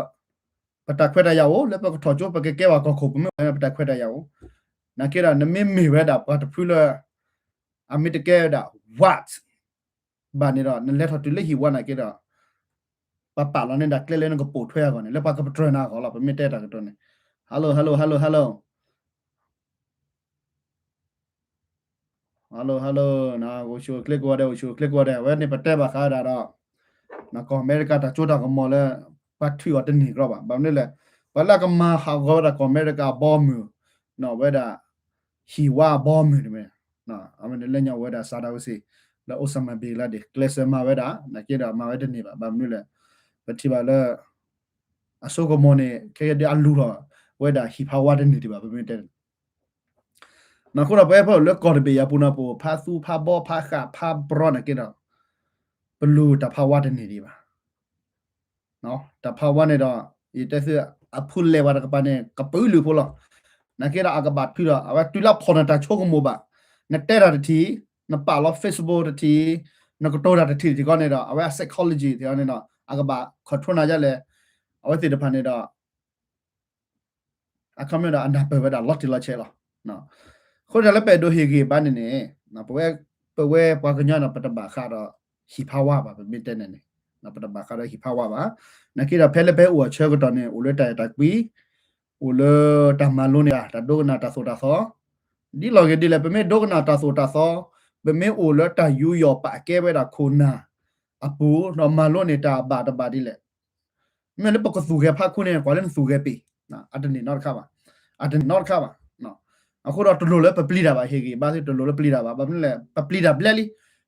ပတၢ်ခွဲးတၢ်ယာ်အိၣ် လၢပကထီၣ်ကၠိ ပကကဲပှၤကီၢ်ခိၣ် ပမ့ၢ်အိၣ်န့ၣ် ပတၢ်ခွဲးတၢ်ယာ်အိၣ် နာ်က့ဒီး နမ့မ့ၢ်ဝဲဒၣ်ပှၤတဖုလၢ အမ့ၢ်တကဲဝဲဒၣ် what ဘၣ်န့ၣ်ဒီး နလဲၤထီၣ်တုၤလၢဟံၣ်ဝါနာ်က့ဒီး ပပာ်လီၤန့ၢ်ဒၣ်ကျဲလၢနကပိာ်ထွဲအဂီၢ်န့ၣ် လၢပှၤကပတြၢၤနၤအဂီၢ်လီၤ. ပမ့ၢ်တဲတၢ်ကတိၤန့ၣ် hello hello hello hello hello hello အိၣ်ဆူၣ်အိၣ်ချ့ကိးဂၤဒဲး အိၣ်ဆူၣ်အိၣ်ချ့ကိးဂၤဒဲး အဝဲန့ၣ်ပတဲဘၣ်ဃးဒၣ်ဒီး ကီၢ်အမဲရကၤတၢ်စိတၢ်ကမီၤလၢ ပှၤထုးအီၤတန့ၢ်ကြီဘၣ်. ဘၣ်မနုၤလဲၣ် ပှၤလၢအကမၤဟးဂီၤဝဲဒၣ်ကီၢ်အမဲရကၤအဘီအမုၢ် ဝဲဒၣ် ဟံၣ်ဝါအဘီအမုၢ်တမ့ၢ် အဝဲန့ၣ်လၢညါအိၣ်ဝဲဒၣ် Saddam Hussein လၢ Osama bin Laden ကျဲးစၢးမၤဝဲဒၣ် နာ်က့ဒီးမၤဝဲတန့ၢ်ဘၣ်. ဘၣ်မနုၤလဲၣ် ပထံၣ်ဘၣ်လၢ အစိကမီၤန့ၣ် ခဲကဲဒ်အလူၤထီၣ်ဝဲဒၣ်ဟံၣ်ဖးဝါတန့ၢ်ဒံးဘၣ် ပမ့ၢ်တဲ အဃိဒီးပဝဲဖဲလၢကီၢ်တဘ့ၣ်ယၤပူၤန့ၣ် ပအိၣ်ဖးသူဖးဘီဖးဃးဖးဘီနာ်က့ဒီး ပလူၤတၢ်ဖးဝါတန့ၢ်ဒံးဘၣ်. တၢ်ဖးဝါန့ၣ်ဒီး ယတဲသု အဖုလဲၢ်ဝဲတကပၤန့ၣ် ကပုာ်လုာ်ဖိလီၤ. နာ်က့ဒီးအကဘၣ်ထုးဒီး အဝဲတုၤလၢဖီၣ်နတၢ်ဆိကမိၣ်ဘၣ်. နတဲတၢ်တထံၣ်, နပာ်လီၤ Facebook တထံၣ်, နကတိၤတၢ်တထံၣ်တထံၣ်ဃီန့ၣ်ဒီး အဝဲအ psychology သ့ၣ်အီၤန့ၣ်ဒီး အကဘၣ် control နၤဒ်လဲၣ်, အဝဲသ့ၣ်တဖၣ်န့ၣ်ဒီး အခီပညီဒီး အနၢ်ပၢၢ်ဝဲဒၣ်လီၤတံၢ်လီၤဆဲးလီၤ. အဃိတၢ်လၢပအဲၣ်ဒိးဟ့ၣ်ဂံၢ်ဘါန့ၣ်န့ၣ် ပဝဲ ပဝဲပှၤကညီန့ၣ် ပတဘၣ်ဃးဒီးဟံၣ်ဖးဝါဘၣ် ပမ့ၢ်တဲန့ၣ်န့ၣ်, ပတဘၣ်ဃးဒီးဟံၣ်ဖးဝါဘၣ်. နာ်က့ဒီးဖဲလၢပဟဲအိၣ်အဆၢကတီၢ်န့ၣ် အိၣ်လၢတၢ်အဲၣ်တၢ်ကွံ, အိၣ်လၢတၢ်မၤလိန့ၣ် တၢ်ဒိကနၣ်တၢ်သိၣ်တၢ်သီ, ဒ်လဲၣ်ဂ့ၤဒ်လဲၣ် ပမ့ၢ်ဒိကနၣ်တၢ်သိၣ်တၢ်သီ, ပမ့ၢ်အိၣ်လၢတၢ်ယူးယီၣ်ပာ်ကဲဝဲဒၣ်ခိၣ်နၢ်အပူၤ ဒီးမၤလိန့ၢ်တၢ်အဘၣ်တဘၣ်ဒ်လဲၣ် မ့ၢ်လၢပကသူၣ်ဂဲၤဖးခူန့ၣ် ကွၢ်လၢနသူၣ်ဂဲၤပ့ၤ, အတန့ၢ်နီတခါဘၣ်, အတန့ၢ်နီတခါဘၣ်. အဃိဒီးတလိၣ်လၢပပျံၤတၢ်ဘၣ်, ဟ့ၣ်ဂံၢ်ဘါသုတလိၣ်လၢပပျံၤတၢ်ဘၣ်, ဘၣ်မနုၤလဲၣ် ပပျံၤတၢ်ဘျဲလံ.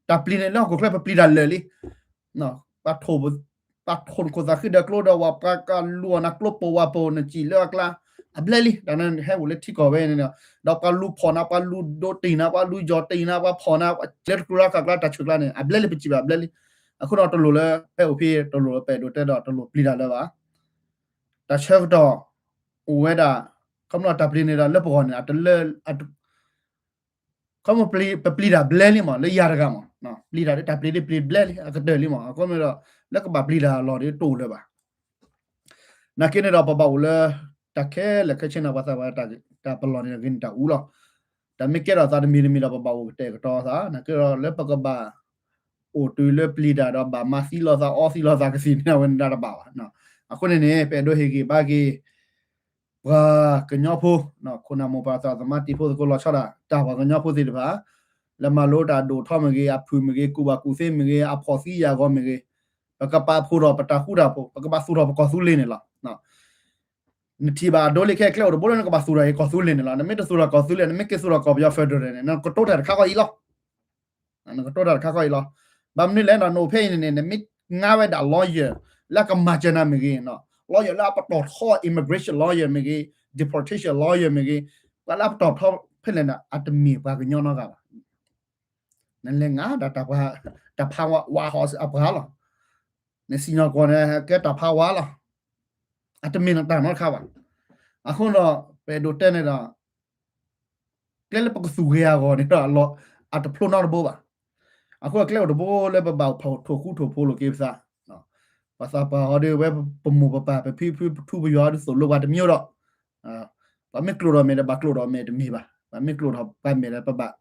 တၢ်ပျံၤန့ၣ်လၢဟီၣ်ခိၣ်ချၢပပျံၤတၢ်လၢာ်လံ. ပှၤထိၣ် ပှၤထိၣ်နခိၣ်သးခုဒီးကျိဒီး ဝဲပှၤကလူၤအီၣ်နၤကျိပိာ်ဝၤပိာ် နစံၣ်လၢအကျါ, အဘျဲလံ. တၢ်န့ၣ်ဟဲအိၣ်လၢထံကီၢ်ဝဲန့ၣ်ဒီး ဒီးပှၤလူၤဖီၣ်နၤ ပှၤလူၤဒိတံၢ်နၤ ပှၤလူၤယီၢ်တံၢ်နၤ ပှၤဖီၣ်နၤ လၢတကျိလၢခးကျါတၢ်ဆၢကျါန့ၣ် အဘျဲလံ ပစံးဘၣ်အဘျဲလံ. အဃိဒီးတလိၣ်လၢ ဖဲအိၣ်ဖဲ တလိၣ်လၢပအဲၣ်ဒိးတဲဒီး တလိၣ်ပျံၤတၢ်လၢၤဘၣ်. တၢ်ဆၢကတီၢ်အိၣ်ဝဲဒၣ်, ခီဖျိတၢ်ပျံၤန့ၣ်ဒီးလၢပဂီၢ်န့ၣ် အတလၢ ခီဖျိပပျံၤတၢ်ဘျဲလံမး လၢယၤတဂၤမး, ပျံၤတၢ်ဒီးတၢ်ပျံၤဒ်ပျံၤဘျဲလံ အကတၢၢ်လံမး. အဃိမ့ၢ်ဒီး လၢကဘၣ်ပျံၤတၢ်အလီၢ်ဒီးတအိၣ်လၢၤဘၣ်. နာ်က့န့ၣ်ဒီးပဘၣ်အိၣ်လၢ တၢ်ခဲလၢာ်ခဲဆ့န့ၣ် ပှၤသးပှၢ်တၢ်ပလီၢ်န့ၣ်ဂ့ၤန့ၣ်တၢ်အူလီၤ. တၢ်မ့ၢ်ကဲထီၣ်သးတမံၤတမံၤဒီး ပဘၣ်အိၣ်ကတဲာ်ကတီၤသး, နာ်က့ဒီးလၢပကဘၣ် အိၣ်တုၤလၢပျံၤတၢ်ဒီးဘၣ်မၤသံလိာ်သးအီသံလိာ်သးကသံၣ်န့ၣ် အဝဲန့ၣ်တၢ်တဘၣ်ဘၣ်. အဃိန့ၣ်န့ၣ် ပအဲၣ်ဒိးဟ့ၣ်ဂံၢ်ဘါက့ၤ ပှၤကညီဖိ, ခိၣ်နၢ်မိၢ်ပၢ်သးသမါတံၤဖိသကိးလီၤဆီဒၣ်တၢ် ပှၤကညီဖိသ့ၣ်တဖၣ်, လၢမၤလိတၢ်ဒိၣ်ထီၣ်မ့ၢ်ဂ့ၤ, အဖုၣ်မ့ၢ်ဂ့ၤ, ကူၣ်ဘၣ်ကူၣ်သ့မ့ၢ်ဂ့ၤ, အဖီၣ်သံယာ်ဂီၤမ့ၢ်ဂ့ၤ, ပကပာ်ဖှိၣ်ထီၣ်ပတၢ်ဃူတၢ်ဖိး, ပကဘၣ်သူၣ်ထီၣ်ပကီၢ်သူလ့ၤန့ၣ်လီၤ. နထံၣ်ဘၣ်အဒိလံခဲအံၤ ကျဲအိၣ်တဘိလၢနကဘၣ်သူၣ်ထီၣ်က့ၤကီၢ်သူလ့ၤန့ၣ်လီၤ. နမ့ၢ်တသူၣ်ထီၣ်ကီၢ်သူလ့ၤ နမ့ၢ်က့ၤသူၣ်ထီၣ်ကီၢ်ပယီၤ federal န့ၣ် နကတိၤတၢ်တခါဃီအံၤလီၤ. နကတိၤတၢ်တခါဃီအံၤလီၤ. ဘၣ်မနုၤလဲၣ်န့ၣ် နအိၣ်ဖဲအံၤန့ၣ်န့ၣ် နမ့ၢ်ငါဝဲဒၣ် lawyer လၢအကမၤစၢၤနၤမ့ၢ်ဂ့ၤ, lawyer လၢအပတီၢ်ထီ immigration lawyer မ့ၢ်ဂ့ၤ, deportation lawyer မ့ၢ်ဂ့ၤ, ပှၤလၢအပတီၢ်ထီဖဲလဲၣ်န့ၣ် အတမ့ၢ်ပှၤကညီနီတဂၤဘၣ်. နလဲၤငါဒီး တၢ်ဖးဝါဟီၣ်အပှၤလီၤ. နစံၣ်ညီၣ်ကွီၢ်န့ၣ် ကဲတၢ်ဖးဝါလီၤ. အတမ့ၢ်နတၢ်နီတခါဘၣ်. အဃိဒီး ပအဲၣ်ဒိးတဲန့ၣ်ဒီး ကျဲလၢပကသူၣ်ဂ့ၤအဂီၢ်န့ၣ်ဒီး အတဖျိနီတဘိဘၣ်. အဃိကျဲအိၣ်တဘိလၢပဘၣ်ထိၣ်ဃူထိၣ်ဖိးလိာ်က့ၤပသး, ပှၤသးပှၢ်ဟီဒုး ဝဲပမိၢ်ပပၢ် ပဖံပဖု ပထူပယွၤဟီဒုး သိၣ်လိပှၤတမံၤဒီး ပှၤမ့ၢ်ကျိာ်ဒီးမဲာ်ဒီး ဘၣ်ကျိာ်ဒီးမဲာ်တမ့ၢ်ဘၣ်. ပှၤမ့ၢ်ကျိာ်ထီၣ်ပှၤမဲာ်ဒီး ပဘၣ်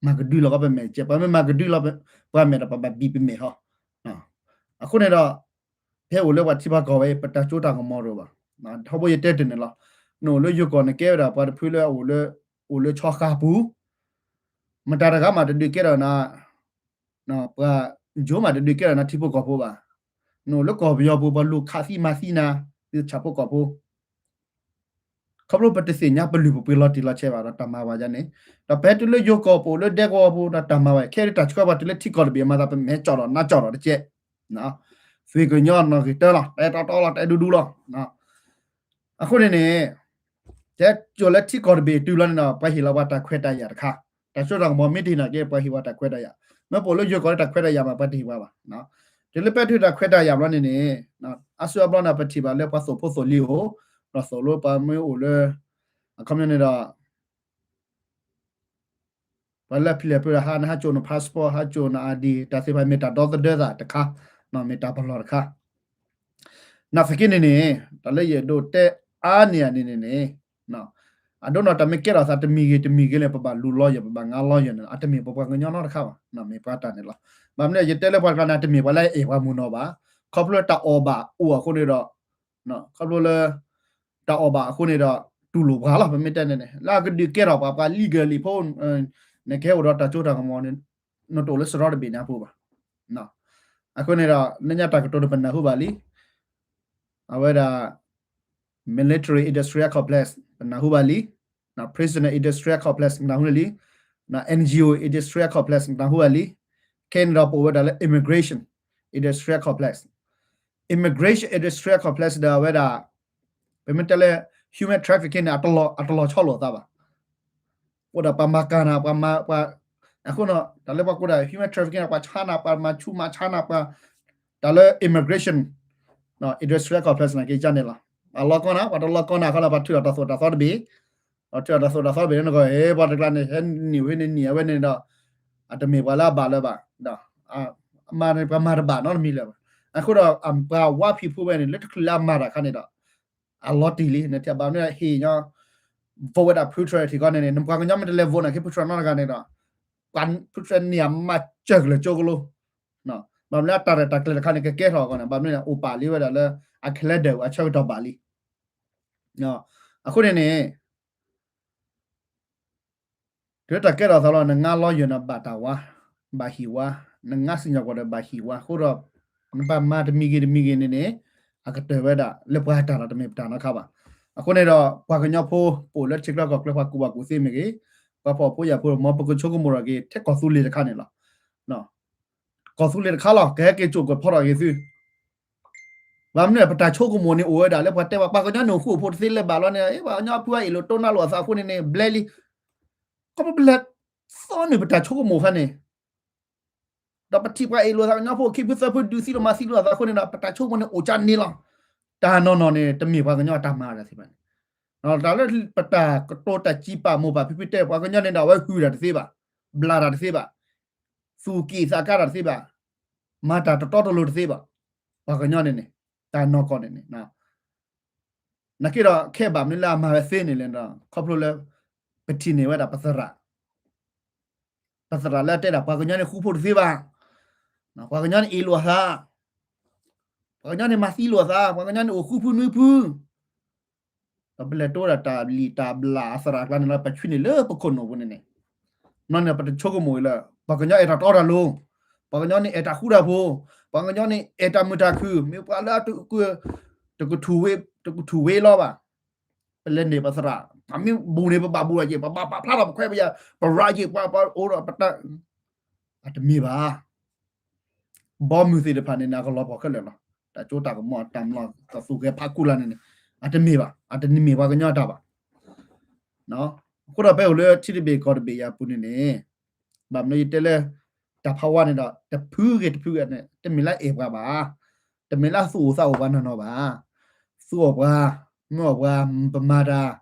မၤကဒုလီၤကီးပမဲာ်ကဲ, ပှၤမ့ၢ်မၤကဒုလီၤပှၤမဲာ်ဒီး ပဘၣ်ဘံၣ်ပမဲာ်ထီၣ်. အဃိန့ၣ်ဒီး ဖဲအိၣ်လၢပှၤထံပှၤကီၢ်ဝဲအံၤ ပတၢ်စိတၢ်ကမီၤတအိၣ်ဘၣ်. ထီဘိယတဲတ့ၢ်န့ၣ်လီၤ. နအိၣ်လၢယိၤကီၢ် နကဲဝဲဒၣ်ပှၤတဖုလၢ အိၣ်လၢဆီဃာ်ပူၤ, မတၤတဂၤမးတဒုးကဲထီၣ်နၤ, ပှၤယိၤမးတဒုးကဲထီၣ်နၤထံဖိကီၢ်ဖိဘၣ်. နအိၣ်လၢကီၢ်ပယီၤပူၤ ပှၤလူၤခးသံမၤသံနၤ, သုဆၣ်ဖိကီၢ်ဖိ ခီဖျိပတသ့ၣ်ညါပလုၢ်ပပှ့ၤလီၤတံၢ်လီၤဆဲးဘၣ်ဒီးတၢ်မၤဝဲဒ်န့ၣ်, ဒီးပဟဲတုၤလၢယိၤကီၢ်ပူၤလၢဒဲကဝီၤပူၤဒီးတၢ်မၤဝဲ, ခဲအံၤတၢ်ဆှၢပှၤတုၤလၢထံကီၢ်တဘ့ၣ် မၤသးပမဲာ်ကၠီၣ်ဒီးနါကၠီၣ်ဒီးတကဲ, သွ့ၣ်ကညီနီၣ်ဂံၢ်တၢလီၤ, တဲတီတီလီၤ, တဲဒူဒူလီၤ. အဃိန့ၣ်န့ၣ် တဲကၠိၤလၢထံကီၢ်တဘ့ၣ်တုၤလီၤန့ၣ်ဒီး ပှၤဟ့ၣ်လီၤပှၤတၢ်ခွဲးတၢ်ယာ်တခါ, တၢ်စိတၢ်ကမီၤမ့ၢ်တဟ့ၣ်နာ်က့ ပှၤဟ့ၣ်ပှၤတၢ်ခွဲးတၢ်ယာ်, မ့ၢ်ပအိၣ်လၢယိၤကီၢ်လၢတၢ်ခွဲးတၢ်ယာ်မး ပှၤတဟ့ၣ်ပှၤဘၣ်. တုၤလၢပတုၤတၢ်ခွဲးတၢ်ယာ်ဘျီန့ၣ်န့ၣ် အါစုအါဘျီန့ၣ် ပထံၣ်ဘၣ်လၢပှၤသိၣ်ဖိသိၣ်လံၤအိၣ်, ဒီးသိၣ်လိပှၤမ့ၢ်အိၣ်လၢ အခီပညီန့ၣ်ဒီး ပှၤလၢဖံးလဲၢ်ပှဲၤဒီးဟးနဟးကၠိၤန passport ဟးကၠိၤန ID တၢ်သ့ၣ်တဖၣ်မ့ၢ်တၢ်ဒီသဒၢသးတခါ, မ့ၢ်တၢ်ပလီၢ်တခါ. နာ်သက့န့ၣ်န့ၣ် တၢ်လၢယအဲၣ်ဒိးတဲအါန့ၢ်အန့ၣ်န့ၣ်န့ၣ် အဒိနီၢ်တၢ်မ့ၢ်ကဲထီၣ်သးတမံၤဂ့ၤတမံၤဂ့ၤလၢ ပဘၣ်လူၤ lawyer ပဘၣ်ငါ lawyer န့ၣ် အတမ့ၢ်ပပှၤကညီနီတခါဘၣ်, မ့ၢ်ပှၤတၢ်န့ၣ်လီၤ. ဘၣ်မနုၤယတဲလၢပှၤတဂၤန့ၣ် တမ့ၢ်ပှၤလၢအအဲၣ်ပှၤမုၢ်နီၢ်ဘၣ်, ခီဖျိတၢ်အီၣ်ဘၣ်အိၣ်အဃိန့ၣ်ဒီး ခီဖျိလၢ တၢ်အီၣ်ဘၣ်အဃိန့ၣ်ဒီး တူၢ်လိာ်ပှၤလီၤ ပမ့ၢ်တဲန့ၣ်န့ၣ် လၢအကဒုးကဲထီၣ်ပှၤ ပှၤ legally ဖိ နကဟဲအိၣ်ဒီးတၢ်စိတၢ်ကမီၤန့ၣ် နတအိၣ်လၢစရီတဘ့ၣ်န့ၣ်အပူၤဘၣ်. အဃိန့ၣ်ဒီး လၢညါတၢ်ကတိၤန့ၣ် ပနၢ်ဟူဘၣ်လံ, အဝဲဒၣ် military industrial complex ပနၢ်ဟူဘၣ်လံ, prisoner industrial complex ပနၢ်ဟူလံ, NGO industrial complex ပနၢ်ဟူဘၣ်လံ, ခဲအံၤန့ၣ်ဒီး ပအိၣ်ဝဲဒၣ်လၢ immigration industrial complex, immigration industrial complex ဒီးအဝဲဒၣ် ပမ့ၢ်တဲလၢ human trafficking န့ၣ် အတလီၤဆီလိာ်သးဘၣ်. အိၣ်ဒီးပှၤမၤကၤနၤ ပှၤမၤ ပှၤ အဃိန့ၣ် တၢ်လၢပှၤကိးဒၣ် human trafficking န့ၣ် ပှၤဆါနၤ ပှၤမၤဆူးမၤဆါနၤ ပှၤ တၢ်လၢ immigration industrial complex န့ၣ်က့ၤကန့ၣ်လီၤ. အလီၤကီနၤ ပှၤတလီၤကီနၤခီလီၤ ပှၤထုးထီၣ်တၢ်သိၣ်တၢ်သီတဘ့ၣ်, ပှၤထုးထီၣ်တၢ်သိၣ်တၢ်သီတဘ့ၣ်န့ၣ် နကီၢ် ဟဲ ပှၤတကျါန့ၣ် ဟဲနံၤဝဲန့ၣ်နံၤအဝဲန့ၣ်ဒီး အတမ့ၢ်ပှၤလၢအဘၣ်လၢၤဘၣ်ဒီး ပှၤမၤတဘၣ်နီတမံၤလၢၤဘၣ်. အဃိဒီး ပှၤဝါဖံးဖိဝဲန့ၣ် လၢတချုးလၢအမၤတၢ်အခါန့ၣ်ဒီး အလီၤတံၢ်လံ နထံၣ်ဘၣ်မနုၤဟ့ၣ်ညီ vote ဝဲဒၣ် ဖုထြဲး ထံကီၢ်န့ၣ်န့ၣ် နပှၤကညီမ့ၢ်တလဲၤ vote နာ်က့ ဖုထြဲးနီတဂၤန့ၣ်ဒီး ဖုထြဲးန့ၣ်အမၤစၢၤကလၢာ်ကၠိကလိ ဘၣ်မနုၤလၢအတၢ်ရဲၣ်တၢ်ကျဲၤတခါန့ၣ် ကကဲထီၣ်အဂီၢ်န့ၣ် ဘၣ်မနုၤန့ၣ် အိၣ်ပာ်လံဝဲဒၣ်လၢ အ calendar အဆၢကတီၢ်ဘၣ်လံ. အဃိန့ၣ်န့ၣ် တုၤတၢ်ကဲထီၣ်သးလီၤ နငါ lawyer န့ၣ် ဘၣ်တၢ်ဝါ, ဘၣ်ဟံၣ်ဝါ, နငါ senior ကွီၢ်ဒီး ဘၣ်ဟံၣ်ဝါ အဃိဒီး နဘၣ်မၤတမံၤဂ့ၤတမံၤဂ့ၤန့ၣ်န့ၣ် အကတၢၢ်ဝဲဒၣ်လၢပှၤတၢ်လီၤ တမ့ၢ်ပတၢ်နီတခါဘၣ်. အဃိန့ၣ်ဒီး ပှၤကညီဖိ ပအိၣ်လၢထံချၢကီၢ်ချၢ ပှၤကူၣ်ဘၣ်ကူၣ်သ့မ့ၢ်ဂ့ၤ, ပှၤဖှီၣ်ဖိယာ်ဖိ မ်ပကဆိကမိၣ်ထီၣ်က့ၤ ထဲကီၢ်သူလ့ၤတခါန့ၣ်လီၤ. ကီၢ်သူလ့ၤတခါလီၤ ကဟဲက့ၤစိာ်ကွဲးဖီထီၣ်က့ၤသု ဘၣ်မနုၤ ပတၢ်ဆိကမိၣ်န့ၣ်အိၣ်ဝဲဒၣ်လၢပှၤတဲဘၣ် ပှၤကညီန့ၣ်အိၣ်ဃူအိၣ်ဖိးတသ့လၢၤဘၣ်လီၤန့ၣ် ပှၤကညီဖုအအ့ၣ်လိာ်တိၢ်နါလိာ်အသးအဃိန့ၣ်န့ၣ် ဘျဲလံ. ခီဖျိပလဲၤသီနုာ်ပတၢ်ဆိကမိၣ်ခါန့ၣ် ဒီးပထံၣ်ပှၤအ့ၣ်လိာ်သးကညီဖိခံဖုသၢဖုဒုးသံလိာ်မၤသံလိာ်အသးအဃိန့ၣ်ဒီး ပတၢ်ဆိကမိၣ်န့ၣ်အိၣ်ကၠါန့ၣ်လီၤ. တၢ်နီၢ်နီၢ်န့ၣ် တမ့ၢ်ပှၤကညီအတၢ်မၤတၢ်သ့ဘၣ်န့ၣ် တၢ်လၢပတၢ်ကတိၤတၢ်စံးပာ်မိၢ်ပၢ်ဖံဖုတဲ ပှၤကညီန့ၣ်ဒီး အဝဲဟုၣ်တၢ်တသ့ဘၣ်, ဘျးတၢ်တသ့ဘၣ်, သူၣ်က့ၣ်သးကါတၢ်တသ့ဘၣ်, မၤတၢ်တတီတလိၤတသ့ဘၣ်. ပှၤကညီန့ၣ်န့ၣ် တၢ်နီၢ်ကီၢ်န့ၣ်န့ၣ် နာ်က့ဒီး ခဲဘၣ်မနုၤလၢအမၤဝဲသ့န့ၣ်လဲၣ်ဒီး ခီဖျိလၢ ပထံၣ်န့ၢ်ဝဲဒၣ်ပသရၣ်, ပသရၣ်လၢအတဲဒၣ် ပှၤကညီန့ၣ်ဃူဖိတသ့ဘၣ်, ပှၤကညီန့ၣ်အ့ၣ်လိာ်အသး, ပှၤကညီန့ၣ်မၤသံလိာ်အသး, ပှၤကညီန့ၣ်အိၣ်ဃုဖုနွံဖု ဒီးပလဲၤတိၢ်ဒၣ်တၢ်လံၣ်တၢ်ဘျၣ်အသရၣ်ကျါန့ၣ်လီၤ ပဆွံန့ၢ်လၢပခိၣ်နူာ်ပူၤန့ၣ်န့ၣ်, နီၢ်န့ၣ် ပတဆိကမိၣ်အံၤလၢ ပှၤကညီအဲၣ်တၢ်တီတၢ်လိၤ, ပှၤကညီန့ၣ်အဲၣ်တၢ်ဃူတၢ်ဖိး, ပှၤကညီန့ၣ်အဲၣ်တၢ်မုာ်တၢ်ခုၣ်, မ့ၢ်ပှၤလၢအတ တကထူၣ်ဝ့လီၤဘၣ်. ပလဲၤန့ၢ်ပသရၣ် ပမ့ၢ်ဘူးန့ၣ် ပဘၣ်ဘူးလီၤက့ၤ ပဘၣ်ပာ်ဖျါထီၣ်ပခွဲးပယာ် ပရၤက့ၤပှၤ ပအိၣ်ဒီးပတၢ် အတမ့ၢ်ဘၣ် ဘီမုၢ်သ့ၣ်တဖၣ်န့ၣ်န့ၣ် အကလီၤပှီၢ်ခဲလၢာ်လီၤ. တၢ်ကၠိတၢ်ကမီၤ တၢ်မလီၤ တၢ်သူၣ်ဂဲၤဖးကူလၢ်န့ၣ်န့ၣ် အတမ့ၢ်ဘၣ်, အတမ့ၢ်ပှၤကညီအတၢ်ဘၣ်. အဃိဒီးပအိၣ်လၢထံတဘ့ၣ်ကီၢ်တဘ့ၣ်အံၤအပူၤန့ၣ်န့ၣ် ဘၣ်မနုၤယတဲလၢ တၢ်ဖးဝါန့ၣ်ဒီး တဖုဂ့ၤတဖုဂ့ၤန့ၣ် တမ့ၢ်လၢအအဲၣ်ပှၤဘၣ်, တမ့ၢ်လၢအသူၣ်အိၣ်သးအိၣ်ပှၤနီၢ်နီၢ်ဘၣ်. သူၣ်အိၣ်ပှၤ, မုၢ်အိၣ်ပှၤ, ပမၤတၢ်,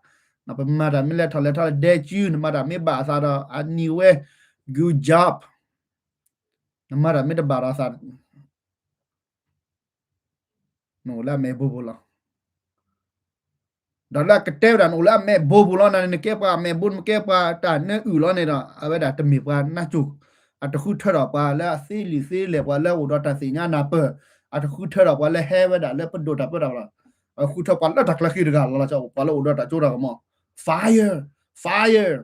ပမၤတၢ်မ့ၢ်လဲၤထီၣ်လဲၤထီၣ်လဲၤဒဲကၠူ နမၤတၢ်မ့ၢ်ဘၣ်အသးဒီး အနံၤဝဲ good job, နမၤတၢ်မ့ၢ်တဘၣ်ဒီးအသး နအိၣ်လၢအမဲာ်ဘိပူၤလီၤ. ဒီးလၢအကတဲဝဲဒၣ် နအိၣ်လၢအမဲာ်ဘိပူၤလီၤ နန့ၣ် နကဲပှၤအမဲာ်ဘိ နကဲပှၤတၢ်နၢအုၣ်လီၤန့ၣ်ဒီး အဝဲဒၣ်တမ့ၢ်ပှၤနၢ်ကၠိၣ်, အတဃုထၢထီၣ်ပှၤလၢအသ့လံာ်သ့လဲၢ် ပှၤလၢအအိၣ်ဒီးတၢ်သ့ၣ်ညါနၢ်ပၢၢ်, အတဃုထၢထီၣ်ပှၤလၢဟဲဝဲဒၣ်လၢပဒိၣ်တၢ်ပၢတၢ်ပြး, အဃုထၢပှၤလၢတၢ်ကျဲဃ့တဂၤလီၤလီၤ, ပှၤလၢအိၣ်ဒီးတၢ်ကၠိတၢ်ကမီၤ fire, fire.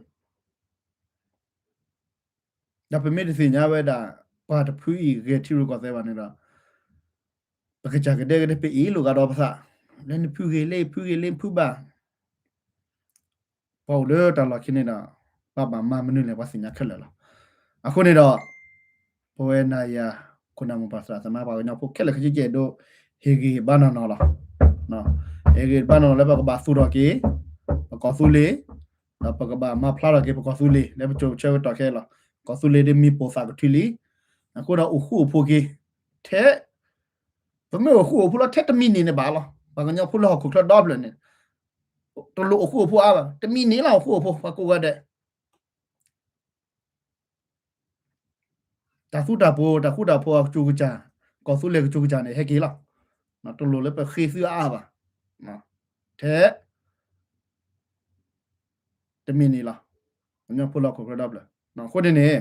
ဒီးပမ့ၢ်တသ့ၣ်ညါဝဲဒၣ် ပှၤတဖုအံၤဂဲၤထံရူၢ်ကီၢ်သဲးဘၣ်န့ၣ်ဒီး ပကစၢ်ကဒဲကဒဲ ပအ့ၣ်လိာ်ကဒီးပသး, လၢနဖုဂ့ၤလၢဖုဂ့ၤလၢဖုဘၣ်, ပှၤအိၣ်လၢတၢ်လီၢ်ခံန့ၣ်ဒီး ပှၤဘၣ်မၤမနုၤလဲၣ် ပှၤသ့ၣ်ညါခဲလၢာ်လီၤ. အဃိန့ၣ်ဒီး ပဝဲနၤယၤ ခိၣ်နၢ်မိၢ်ပၢ်သရၣ်သမါ ပှၤကညီဖိခဲလၢာ်ခဲဆ့ကဲဒိ ဟ့ၣ်ဂံၢ်ဟ့ၣ်ဘါနီၢ်နီၢ်လီၤ. ဟ့ၣ်ဂံၢ်ဟ့ၣ်ဘါနီၢ်နီၢ်လၢပကဘၣ်သူၣ်ထီၣ်က့ၤ ပကီၢ်သူလ့ၤ, ဒီးပကဘၣ်မၤဖျါထီၣ်က့ၤပကီၢ်သူလ့ၤ လၢပစိၤပဆၢကတီၢ်ခဲအံၤလီၤ. ကီၢ်သူလ့ၤဒ်မ့ၢ်ပိာ်သၣ်ကထုလံ, အဃိဒီးအိၣ်ဃူအိၣ်ဖိးက့ၤ ထဲ ပမ့ၢ်အိၣ်ဃူအိၣ်ဖိးလီၤ ထဲတမံၤန့ၣ်န့ၣ်ဘၣ်လီၤ. ပှၤကညီဖိလၢဟီၣ်ခိၣ်ချၢဒီဖျၢၣ်န့ၣ် တလိၣ်အိၣ်ဃူအိၣ်ဖိးအါဘၣ်, တမံၤန့ၣ်လီၤအိၣ်ဃူအိၣ်ဖိး ပှၤကိးဂၤဒဲး တၢ်သူတၢ်ပှိၤ တၢ်ဃူတၢ်ဖိးအကစူးကစၢ်, ကီၢ်သူလ့ၤကစူးကစၢ်န့ၣ် ဟဲက့ၤလီၤ. တလိၣ်လၢပဃ့သုအါအါဘၣ်. ထဲ တမံၤန့ၣ်လီၤ. ပှၤကညီဖိလၢဟီၣ်ခိၣ်ချၢဒီဖျၢၣ်. အဃိန့ၣ်န့ၣ်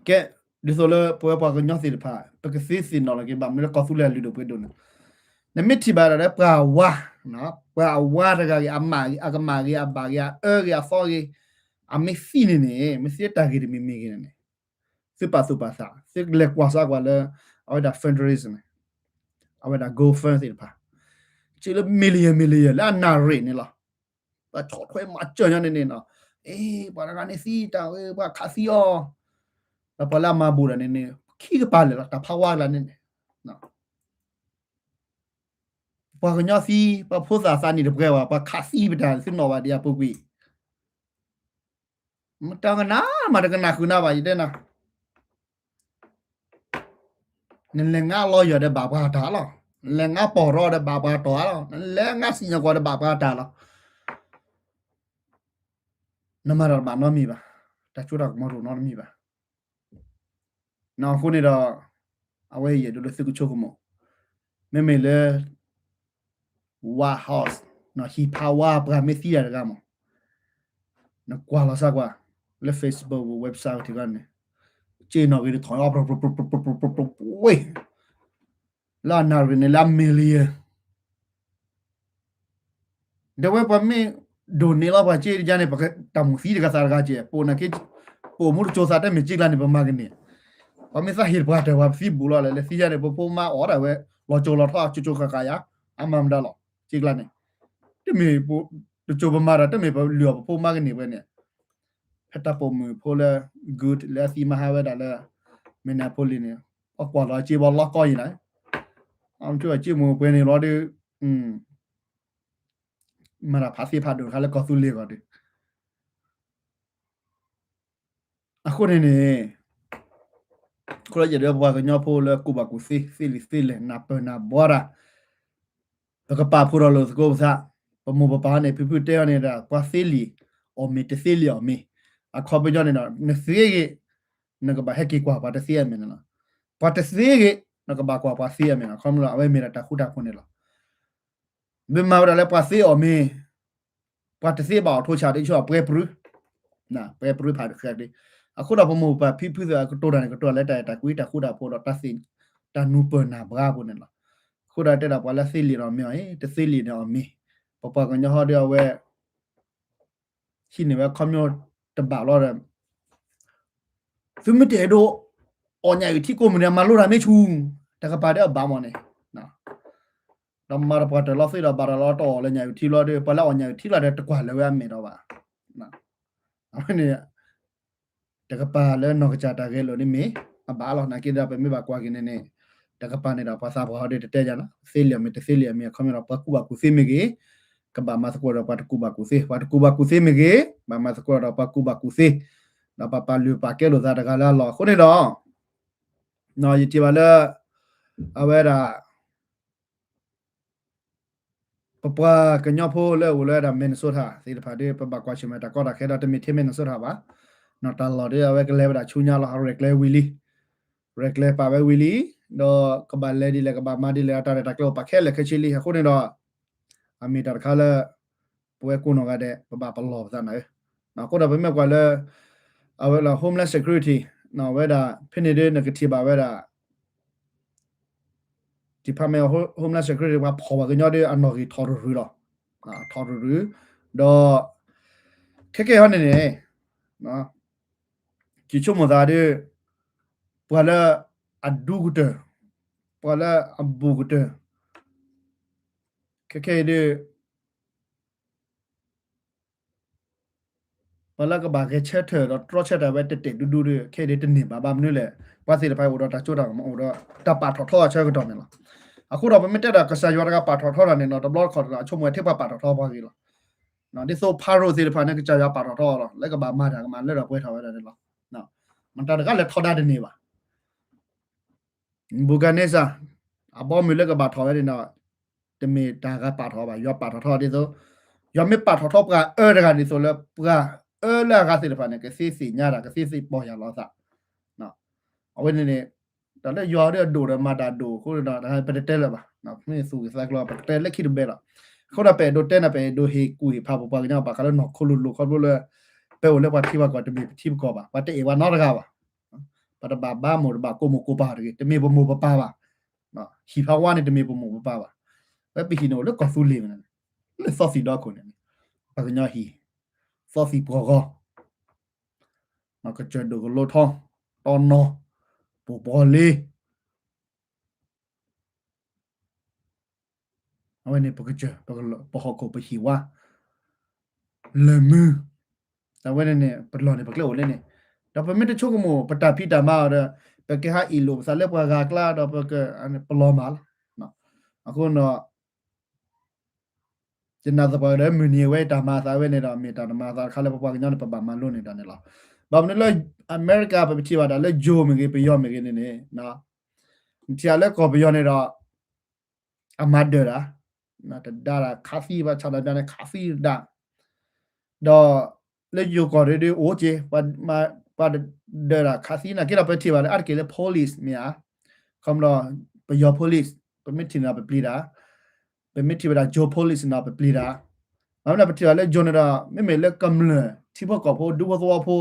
ကဲ ဒ်သိးလၢပဝဲပှၤကညီသ့ၣ်တဖၣ် ပကသ့သ့ၣ်နီၣ်လီၤက့ၤ ဘၣ်မနုၤလၢကီၢ်သူလ့ၤအလုၢ်ဒိၣ်ပှ့ၤဒိၣ်န့ၣ်, နမ့ၢ်ထံၣ်ဘၣ်ဒၣ်လၢပှၤဝါ, ပှၤအဝါတဂၤဂ့ၤ အမးဂ့ၤ အကမၣ်ဂ့ၤ အဘၣ်ဂ့ၤ အအၢဂ့ၤအသီဂ့ၤ, အမ့ၢ်သံန့ၣ်န့ၣ် မ့ၢ်သံတၢ်ဂ့ၤတမံၤမံၤဂ့ၤန့ၣ်န့ၣ် သုပာ်သူၣ်ပာ်သး သုလဲၤကွၢ်စၢ်ကွၢ်လၢ အဝဲဒၣ် fundraising န့ၣ် အဝဲဒၣ် GoFund သ့ၣ်တဖၣ် စ့လၢ million million လၢအနၣ်ရံၣ်န့ၣ်လီၤ. ပှၤဆီၣ်ထွဲမၤစၢၤညီန့ၣ်န့ၣ်, အ့ ပှၤတဂၤန့ၣ်သံတၢ်ဝဲ ပှၤခးသံအီၤ, ဒီးပှၤလၢအမၤဘူးတၢ်န့ၣ်န့ၣ် ခံကပၤလၢာ်လီၤ တၢ်ဖးဝါလၢန့ၣ်န့ၣ် ပှၤကညီသံ ပှၤဖိသၣ်သးနံၣ်တပှဲၤဘၣ် ပှၤခးသံပတၢ် သုနီၣ်ဘၣ်ဒံးအပူၤကွံာ် မတၤကနၣ် မတၤကနၣ်ဃုာ်နၤဘၣ် ယတဲနၤ, နလဲၤငါ lawyer ဒီးဘၣ်ပှၤတၢ်လီၤ, နလဲၤငါပီၢ်ရီဒီးဘၣ်ပှၤတီၢ်လီၤ, နလဲၤငါစံၣ်ညီၣ်ကွီၢ်ဒီးဘၣ်ပှၤတၢ်လီၤ, နမၤတၢ်တဘၣ်နီတမံၤဘၣ်, တၢ်ကၠိတၢ်ကမီၤတအိၣ်နီတမံၤဘၣ်. အဃိန့ၣ်ဒီး အဝဲယအဲၣ်ဒိးလၢသုကဆိကမိၣ်, မ့မ့ၢ်လၢ White House ဟံၣ်ဖးဝါပှၤမ့ၢ်သံတၢ်တဂၤမး, နကွၢ်လီၤစၢ်ကွၢ် လၢ Facebook website တခါန့ၣ်, က့နီၣ်ဂံၢ်တထီၣ် ဝ့ၢ် လၢအနၣ်ရံၣ်န့ၣ်လၢအ million ဒီးဝဲပှၤမ့ၢ်ဒိးန့ၢ်လီၤပှၤက့တယါန့ၣ် ပတၢ်မိၣ်သံတဂၤသးတဂၤကဲ ပိာ်နာ်က့ ပိာ်မူတစိၤသးတမ့ၢ်က့ကျါန့ၣ် ပမၤကန့ၢ်, ပှၤမ့ၢ်သးဟ့ၣ်ပှၤတၢ်ပှၤပသံဘူးလီၤလဲၣ် လၢသံယါန့ၣ် ပဖိမါအိၣ်ဒၣ်ဝဲ လီၤစိၤလီၤထီ ကၠိကၠိဃၣ်ဃၣ်ယါ အါမးမတၤလီၤ က့ကျါန့ၣ်, တမ့ၢ် တစိၤပမၤဒီး တမ့ၢ်ပလုၢ်အီၣ်ပဖိမါကန့ၢ်ဝဲန့ၣ်, ဖဲတၢ်ပိာ်မုၣ်ဖိလၢ good လၢအသံမဟါဝဲဒၣ်လၢ Minneapolis န့ၣ်, ပှၤကွၢ်လီၤအစ့ဘီလီကီအံၤန့ၣ်, အမ့ၢ်အစ့မိၢ်ပှဲၤန့ၣ်လီၤဒီး မၤတၢ်ဖးသ့ဖးဒိၣ်တခါလၢကီၢ်သူလ့ၤအဂီၢ်ဒီး, အဃိန့ၣ်န့ၣ် အဃိဒီးယအဲၣ်ဒိးပပှၤကညီဖိလၢကူၣ်ဘၣ်ကူၣ်သ့ သ့လံာ်သ့လဲၢ် နၢ်ပၢၢ်နၢ်ဘှီတၢ်, ပကပာ်ဖှိၣ်ထီၣ်လိာ်သကိးပသး, ပမိၢ်ပပၢ်န့ၣ် ဖံဖုတဲအီၤန့ၣ်ဒီး ပှၤသ့လံာ်အီၣ်မ့ၤ တသ့လံာ်အီၣ်မ့ၤ, အခီပညီန့ၣ်ဒီး နသ့ဂ့ၤ နကဘၣ်ဟဲက့ၤကွၢ်ပှၤတသ့အမဲာ်န့ၣ်လီၤ. ပှၤတသ့ဂ့ၤ နကဘၣ်ကွၢ်ပှၤသ့အမဲာ်န့ၣ်လီၤ. ခီဖျိလၢ အဝဲမ့ၢ်ဒၣ်တၢ်ဃူတၢ်ဖိးန့ၣ်လီၤ. မ့ၢ်မၤဝဲဒၣ်လၢပှၤသ့အီၣ်မ့ၤ, ပှၤတသ့ဘၣ်အီၣ်ထိၣ်ဆၣ် ဒ်ဆိပှဲၤပြူၤ, ပှဲၤပြူၤဖးတဃဲးဒ်, အဃိဒီးပမိၢ်ပပၢ်ဖံဖုသ့ၣ် ကတိၤတၢ်န့ၣ် ကတိၤလၢတၢ်အဲၣ်တၢ်ကွံ တၢ်ဃူတၢ်ဖိးဒီး တၢ်နၢ်ပၢၢ်နၢ်ဘှါအပူၤန့ၣ်လီၤ. အဃိဒီးတဲဒၣ်ပှၤလၢသ့လံာ်န့ၣ်အီၣ်မ့ၤအီၤ, တသ့လံာ်န့ၣ်အီၣ်မ့ၤ, ပပှၤကညီဟီဒီးအဝဲ ဟံးန့ၢ်ဝဲခီဖျိတဘၣ်လီၤဒီး သုမ့ၢ်တအဲၣ်ဒိး အီၣ်ညၣ်အုၣ်ထံကိးမုၢ်နံၤ မၤလိတၢ်မ့ၢ်ဆူၣ်, တကပၤဒီးအဘၣ်မးန့ၣ်, ဒီးမၤတၢ်ပှၤတၢၢ်လီၤသ့ဒီး ဘၣ်တၢ်လီၤတအီၣ်လၢညၣ်အုၣ်ထံလီၤဒီး ပှၤလၢအီၣ်ညၣ်အုၣ်ထံလီၤဒီး တကွၢ်လၢာ်ဝဲအမဲာ်ဒီးဘၣ်. အဝဲန့ၣ် တကပၤလၢနီၢ်ကစၢ်တၢ်ဂဲၤလိာ်န့ၣ်မ့ၢ် အဘၣ်လီၤ. နာ်က့ဒီး ပမ့ၢ်ဘၣ်ကွၢ်က့ၤန့ၣ်န့ၣ် တကပၤန့ၣ်ဒီး ပှၤသးပှၢ်ဟီဒီးတတဲယၤလီၤ. သ့လံာ်အီၣ်မ့ၤ တသ့လံာ်အီၣ်မ့ၤ အခီပညီဒီး ပှၤကူၣ်ဘၣ်ကူၣ်သ့မ့ၢ်ဂ့ၤ, ကဘၣ်မၤသကိးဒီးပှၤတကူၣ်ဘၣ်ကူၣ်သ့, ပှၤတကူၣ်ဘၣ်ကူၣ်သ့မ့ၢ်ဂ့ၤ, ဘၣ်မၤသကိးဒီးပှၤကူၣ်ဘၣ်ကူၣ်သ့, ဒီးပပာ်လုၢ်ပာ်ကဲလိာ်သးတဂၤလၢအလီၢ်အဃိန့ၣ်ဒီး ယထံၣ်ဘၣ်လၢ အဝဲဒၣ် ပပှၤကညီဖိလၢအိၣ်လၢဒၣ် Minnesota သ့ၣ်တဖၣ်ဒီး ပဘၣ်ကွၢ်ဆၢၣ်မဲာ်တၢ်ကီတၢ်ခဲဒီး တမ့ၢ်ထဲ Minnesota ဘၣ်, တၢ်လီၢ်ဒီးအဝဲကလဲၤဝဲဒၣ်ဆူညါလီၤ. ရဲၣ်ကျဲၤဝံၤလံ, ရဲၣ်ကျဲၤပာ်ဝဲဝံၤလံ, ဒီးကဘၣ်လဲၤဒ်လဲၣ် ကဘၣ်မၤဒ်လဲၣ် အတၢ်ရဲၣ်တၢ်ကျဲၤအိၣ်ပာ်ခဲလၢာ်ခဲဆ့လံ. အဃိန့ၣ်ဒီး အမ့ၢ်တၢ်တခါလၢ ပဝဲကိးနီၢ်ဂၤဒဲး ပဘၣ်ပလီၢ်ပသးနၤဧၢ. အဃိဒီးပမ့ၢ်ကွၢ်လၢ အဝဲလၢ Homeland Security ဝဲဒၣ် ဖဲန့ၣ်ဒီး နကထံၣ်ဘၣ်ဝဲဒၣ် Department of Homeland Security ပှၤဖီၣ်ပှၤကညီဒီး အနီၣ်ဂံၢ်ထီၣ်ရူၤရူၤလီၤ. ထီၣ်ရူၤရူၤ, ဒီး ခဲကဲဟီန့ၣ်န့ၣ် ယဆိကမိၣ်သးဒီး ပှၤလၢအဒူကတၢၢ်, ပှၤလၢအဘူးကတၢၢ်, ခဲကဲအံၤဒီး ပှၤလၢကဘၣ်ဂဲၤဆၢထၢၣ်ဒီးတြီဆၢထၢၣ်ဝဲတဲာ်တဲာ်ဒူဒူဒီး ခဲအံၤဒီးတန့ၢ်ဘၣ်. ဘၣ်မနုၤလဲၣ်, ပှၤသ့ၣ်တဖၣ်အိၣ်ဒီးတၢ်စိတၢ်ကမီၤ အိၣ်ဒီးတၢ်ပာ်ထီၣ်ထီအဆၢကတီၢ်န့ၣ်လီၤ. အဃိဒီးပမ့ၢ်တဲဒၣ်ကစၢ်ယွၤတဂၤပာ်ထီၣ်ထီတၢ်န့ၣ်ဒီး တဘျီတခီၣ်ဒီး အဆိကမိၣ်ဝဲထဲပှၤပာ်ထီၣ်ထီပှၤဂ့ၤလီၤ. ဒ်သိးဖၤရိၤသ့ၣ်တဖၣ်န့ၣ် ကစၢ်ယွၤပာ်ထီၣ်ထီအီၤလီၤ. လၢကဘၣ်မၤတၢ်ကမၤလၢထီၣ်ပှဲၤထီၣ်ဝဲဒၣ်န့ၣ်လီၤ. မတၤတဂၤလဲၤထီဒါတန့ၢ်ဘၣ်. ဘူကၤန့စၢ် အဘီအမုၢ်လၢကဘၣ်ထီၣ်ဝဲန့ၣ်ဒီး တမ့ၢ်တၢ်ဂၤပာ်ထီၣ်ဘၣ်, ယွၤပာ်ထီၣ်ထီဒ်သိး, ယွၤမ့ၢ်ပာ်ထီၣ်ထီပှၤအၢတဂၤဒ်သိးလၢ ပှၤအၢလၢအဂၤသ့ၣ်တဖၣ်န့ၣ် ကသ့သ့ၣ်ညါတၢ် ကသ့သ့ၣ်ပီၢ်ယၢ်လီၤသး. အဝဲန့ၣ်န့ၣ် တၢ်လၢယွၤဒီးအဒိၣ်ဒီးမၤတၢ်ဒိၣ်အဃိန့ၣ်ဒီး ပတတဲလၢၤဘၣ်. မ့ၢ်သူၣ်ဂ့ၤသးကျိၤ ပတတဲလၢခံတဘဲလီၤ. အဃိဒီးပအဲၣ်ဒိးတဲန့ၣ် ပအဲၣ်ဒိးဟ့ၣ်ကူၣ်ဟ့ၣ်ဖးပပှၤကညီဘၣ်ဃးလၢနီၢ်ခိလိၤလိၤ ခီဖျိလၢ ပအိၣ်လၢပှၤထံပှၤကီၢ် တမ့ၢ်ပထံပကီၢ်ဘၣ်, ပှၤတအဲၣ်ပှၤနီတဂၤဘၣ်. ပတဘၣ်ဘါမိၢ်တဘၣ်ကိးမိၢ်ကိးပၢ်တဂ့ၤ, တမ့ၢ်ပမိၢ်ပပၢ်ဘၣ်. ဟံၣ်ဖးဝါန့ၣ် တမ့ၢ်ပမိၢ်ပပၢ်ဘၣ်. ဝဲပဟံၣ်န့ၣ်အိၣ်လၢကီၢ်သူလ့ၤန့ၣ်, လၢသီသံၣ်ဒီခိၣ်န့ၣ်, ပှၤကညီဟံၣ်, သီသံၣ်ပှီၢ်ဂီၤ, ကစၢၢ်ဒိၣ်ကလိထီ, တီနီၤ, ပူၤပီၤလ့ အဝဲန့ၣ်ပကစၢၢ်, ပဟီၣ်ခိၣ်ပဟံၣ်ဝါ, လၢၢ်မုၢ်, အဝဲန့ၣ်န့ၣ် ပလီၢ်န့ၣ် ပကျဲအိၣ်လၢန့ၣ်, ဒီးပမ့ၢ်တဆိကမိၣ် ပတၢ်ဖံးတၢ်မၤအီၤဒီး ပကဟးအ့ၣ်လိာ်ပသးလၢပှၤဂၤအကျါဒီး ပလီၤမၢ်လီၤ. အဃိဒီး ယနာ်သပှၢ်ကတၢၢ် မုၢ်နံၤအဝဲတၢ်မၤအသးဝဲန့ၣ်ဒီး မ့ၢ်တၢ်တမၤအသးတခါလၢပပှၤကညီန့ၣ် ပဘၣ်မၤလိန့ၢ်တၢ်န့ၣ်လီၤ. ဘၣ်မနုၤလၢအမဲရကၤ ပထံၣ်ဘၣ်တၢ်လၢယိၤမ့ၢ်ဂ့ၤ ပယီၤမ့ၢ်ဂ့ၤန့ၣ်န့ၣ်, နထံၣ်လၢကီၢ်ပယီၤန့ၣ်ဒီး အမၤဒၢၣ်တၢ်, တဒါတၢ်ခးသံ ပှၤဆၣ်တၢ်ပျၢၤန့ၣ် ခးသံတဒါ, ဒီးလၢယိၤကီၢ်ဒၣ်ဒၣ်အိၣ်က့ၤ, ပှၤ ဒၢးတၢ်ခးသံနာ်က့ဒီး ပထံၣ်ဘၣ်လၢအါတက့ၢ်လၢ police မ့ၢ်ဧါ, ခီမဒီး ပယီၤ police ပမ့ၢ်ထံၣ်န့ၣ်ဒီးပပျံၤတၢ်, ပမ့ၢ်ထံၣ်ဝဲဒၣ် Joe police န့ၣ်ဒီးပပျံၤတၢ်, ဘၣ်မနုၤပထံၣ်ဘၣ်လၢ Joe န့ၣ်ဒီး မ့မ့ၢ်လၢကမျၢၢ်ထံဖိကီၢ်ဖိဒူဖိသဝီဖိ,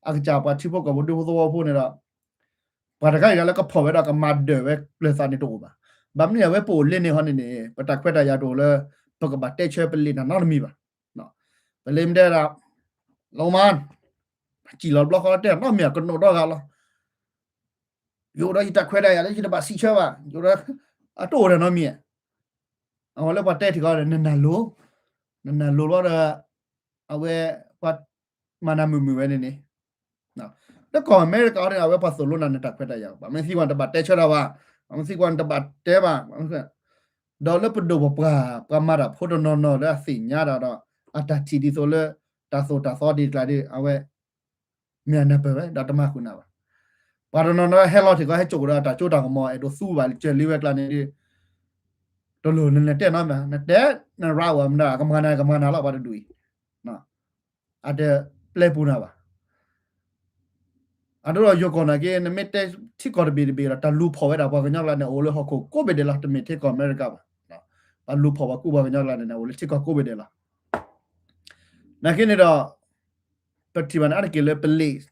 အကစၢ်ပှၤထံဖိကီၢ်ဖိဒူဖိသဝီဖိန့ၣ်ဒီး ပှၤတဂၤအံၤလၢကဖီၣ်ဝဲဒီးကမၤဒၢးဝဲကျဲၤသးန့ၣ်တအိၣ်ဘၣ်. ဘၣ်မနုၤအဝဲပအိၣ်လၢန့ၣ်ဟီန့ၣ်န့ၣ် ပတၢ်ခွဲးတၢ်ယာ်တအိၣ်လၢ ပကဘၣ်တဲဆၢပလံာ်တၢ်နီတမံၤဘၣ်. ပလံာ်မ့ၢ်တဲဒၣ် လီၤမး စံၣ်လီၤဘျီဃီတဲနီတမံၤ ကနိးဒီဂၤလီၤ. ယအိၣ်ဒီးယတၢ်ခွဲးတၢ်ယာ်လၢယတဘၣ်စံးဆၢဘၣ်, ယအိၣ်ဒီး အတအိၣ်တၢ်နီတမံၤ, အဝဲလၢပှၤတဲထံၣ်ကီး နနၢ်လိၤ, နနၢ်လိၤဘျီဒီး အဝဲ ပှၤမၤနၤမုာ်မုာ်ဝဲန့ၣ်န့ၣ် လၢကီၢ်အမဲရကၤအီၤန့ၣ် အဝဲပှၤသိၣ်လိနၤနတၢ်ခွဲးတၢ်ယာ်, ပှၤမ့ၢ်သံကွၢ်နတဘၣ်တဲဆၢတၢ်ဘၣ်, ပှၤမ့ၢ်သံကွၢ်နတဘၣ်တဲဘၣ်, ဒီးလၢပဒိၣ်ပပှၢ် ပှၤမၤတၢ်ဖိတနီၤနီၤလၢအသ့ၣ်ညါတၢ်ဒီး အတၢ်ထံၣ်ဒ်သိးလၢ တၢ်သိၣ်တၢ်သီဒ်တကျါဒီး အဝဲ မ့ၢ်အနၢ်ပၢၢ်ဝဲ ဒီးတမၤဃုာ်နၤဘၣ်. ပှၤတနီၤနီၤဟဲလီၤထံၣ်ကီး ဟဲစိာ်ကဒီးတၢ်စိတၢ်ကမီၤ အဲၣ်ဒိးသူဘၣ် ကၢၤလံဝဲကျါန့ၣ်ဒီး တလိၣ်နလဲၤတဲနီတမံၤ, နတဲနရးဝဲမတၤ ကမၤနၤ ကမၤနၤလီၤ ပှၤတဒူၣ်အံၤ, အတပျဲပူၤနၤဘၣ်. အဒိဒီးယိၤကီၢ်နာ်က့ နမ့ၢ်တဲထံကီၢ်တဘ့ၣ်တဘ့ၣ်ဒီး တၢ်လူၤဖီၣ်ဝဲဒၣ်ပှၤကညီကျါန့ၣ် အိၣ်လၢဟီၣ်ခိၣ်ကိးဘ့ၣ်ဒဲးလီၤ, တမ့ၢ်ထံကီၢ်အမဲရကၤဘၣ်. ပှၤလူၤဖီၣ်ပှၤကူၣ်ပှၤကညီကျါန့ၣ် အိၣ်လၢထံကီၢ်ကိးဘ့ၣ်ဒဲးလီၤ. နာ်က့န့ၣ်ဒီး ပထံၣ်ဘၣ်န့ၣ် အါတက့ၢ်လၢ police,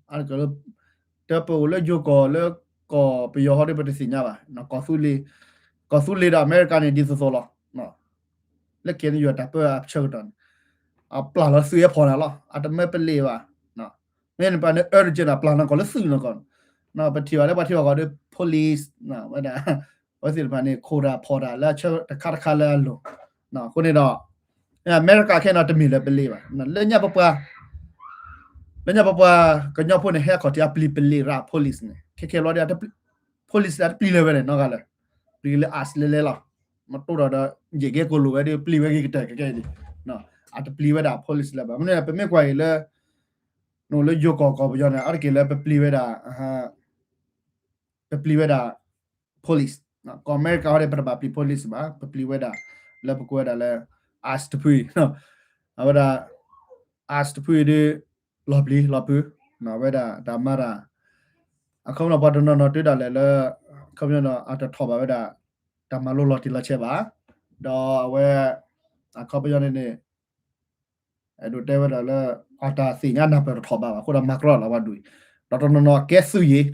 အါတက့ၢ်လၢ တၢ်ပအိၣ်လၢယိၤကီၢ်လၢကီၢ်ပယီၤဟီဒီး ပတသ့ၣ်ညါဘၣ်, ကီၢ်သူလ့ၤ, ကီၢ်သူလ့ၤဒီးအမဲရကၤန့ၣ် ဒ်သိးသိးလီၤ. လၢ K N U တၢ်ပၢအဆၢကတီၢ်န့ၣ် အပျၢ်လီၤသုးအဖီၣ်နၤလီၤ, အတမၢ police ဘၣ်. မ့ၢ်န့ၣ်ပှၤန့ၣ် urgent အပျၢ်လီၤကီၢ်လၢသုးနီၢ်ကီၢ်, ပထံၣ်ဘၣ်လၢပှၤထံဂၤကီၢ်ဒီး police ဝဲဒၣ် အဝဲသ့ၣ်တဖၣ်န့ၣ် ခိၣ်တၢ်ဖီၣ်တၢ်လၢအဆၢတခါတခါလၢအလိၤ, အဃိန့ၣ်ဒီး အမဲရကၤခဲအံၤနီၤ တမ့ၢ်လၢ police ဘၣ်, လၢညါပပှၤ လၢညါပပှၤကညီဖိန့ၣ် ဟဲခီၣ်ထံးအပျံၤ police ရၢ police န့ၣ် ခဲခဲဘျီဒီး police တပျံၤလၢၤဝဲန့ၣ် နီၢ်ဂၤလၢာ်, ပျံၤလၢ ice လဲၤလဲၤလီၤ, မတိၢ်ဒီးဒီး ယဲၢ်ကဲကိၣ်လိာ်ဝဲဒီး ပျံၤဝဲဂ့ၤကတၢၢ်ကဲကဲအံၤန့ၣ်, အတပျံၤဝဲဒၣ် police လၢၤဘၣ်. မ့ၢ်န့ၣ် ပမ့ၢ်ကွၢ်အံၤလၢ နအိၣ်လၢယိၤကီၢ်ကီၢ်ပယီၤန့ၣ် အါတက့ၢ်လၢပပျံၤဝဲဒၣ် ပပျံၤဝဲဒၣ် police, ကီၢ်အမဲရကၤဟီဒီး ပတဘၣ်ပျံၤ police ဘၣ်, ပပျံၤဝဲဒၣ် လၢပကိးဝဲဒၣ်လၢ ice တဖုအံၤ, အဝဲဒၣ် ice တဖုအံၤဒီး လီၤပျံၤလီၤဖုး, ဝဲဒၣ်တၢ်မၤတၢ် အခီပညီပှၤတနီၤနီၤတုၤဒၣ်လဲာ်လၢ အခီပညီဒီး အတထီၣ်ဘၣ်ဝဲဒၣ် တၢ်မၤလိလီၤတံၢ်လီၤဆဲးဘၣ်, ဒီးအဝဲ အခီပညီန့ၣ်န့ၣ် အဲၣ်ဒိးတဲဝဲဒၣ်လၢ အတၢ်သ့ၣ်ညါနၢ်ပၢၢ်တထီၣ်ဘၣ်ဘၣ် အဃိဒီးမၤကြီလီၤပှၤဒူၣ်အံၤ, ဒီးတနီၤနီၤကဲသုးယံၤ,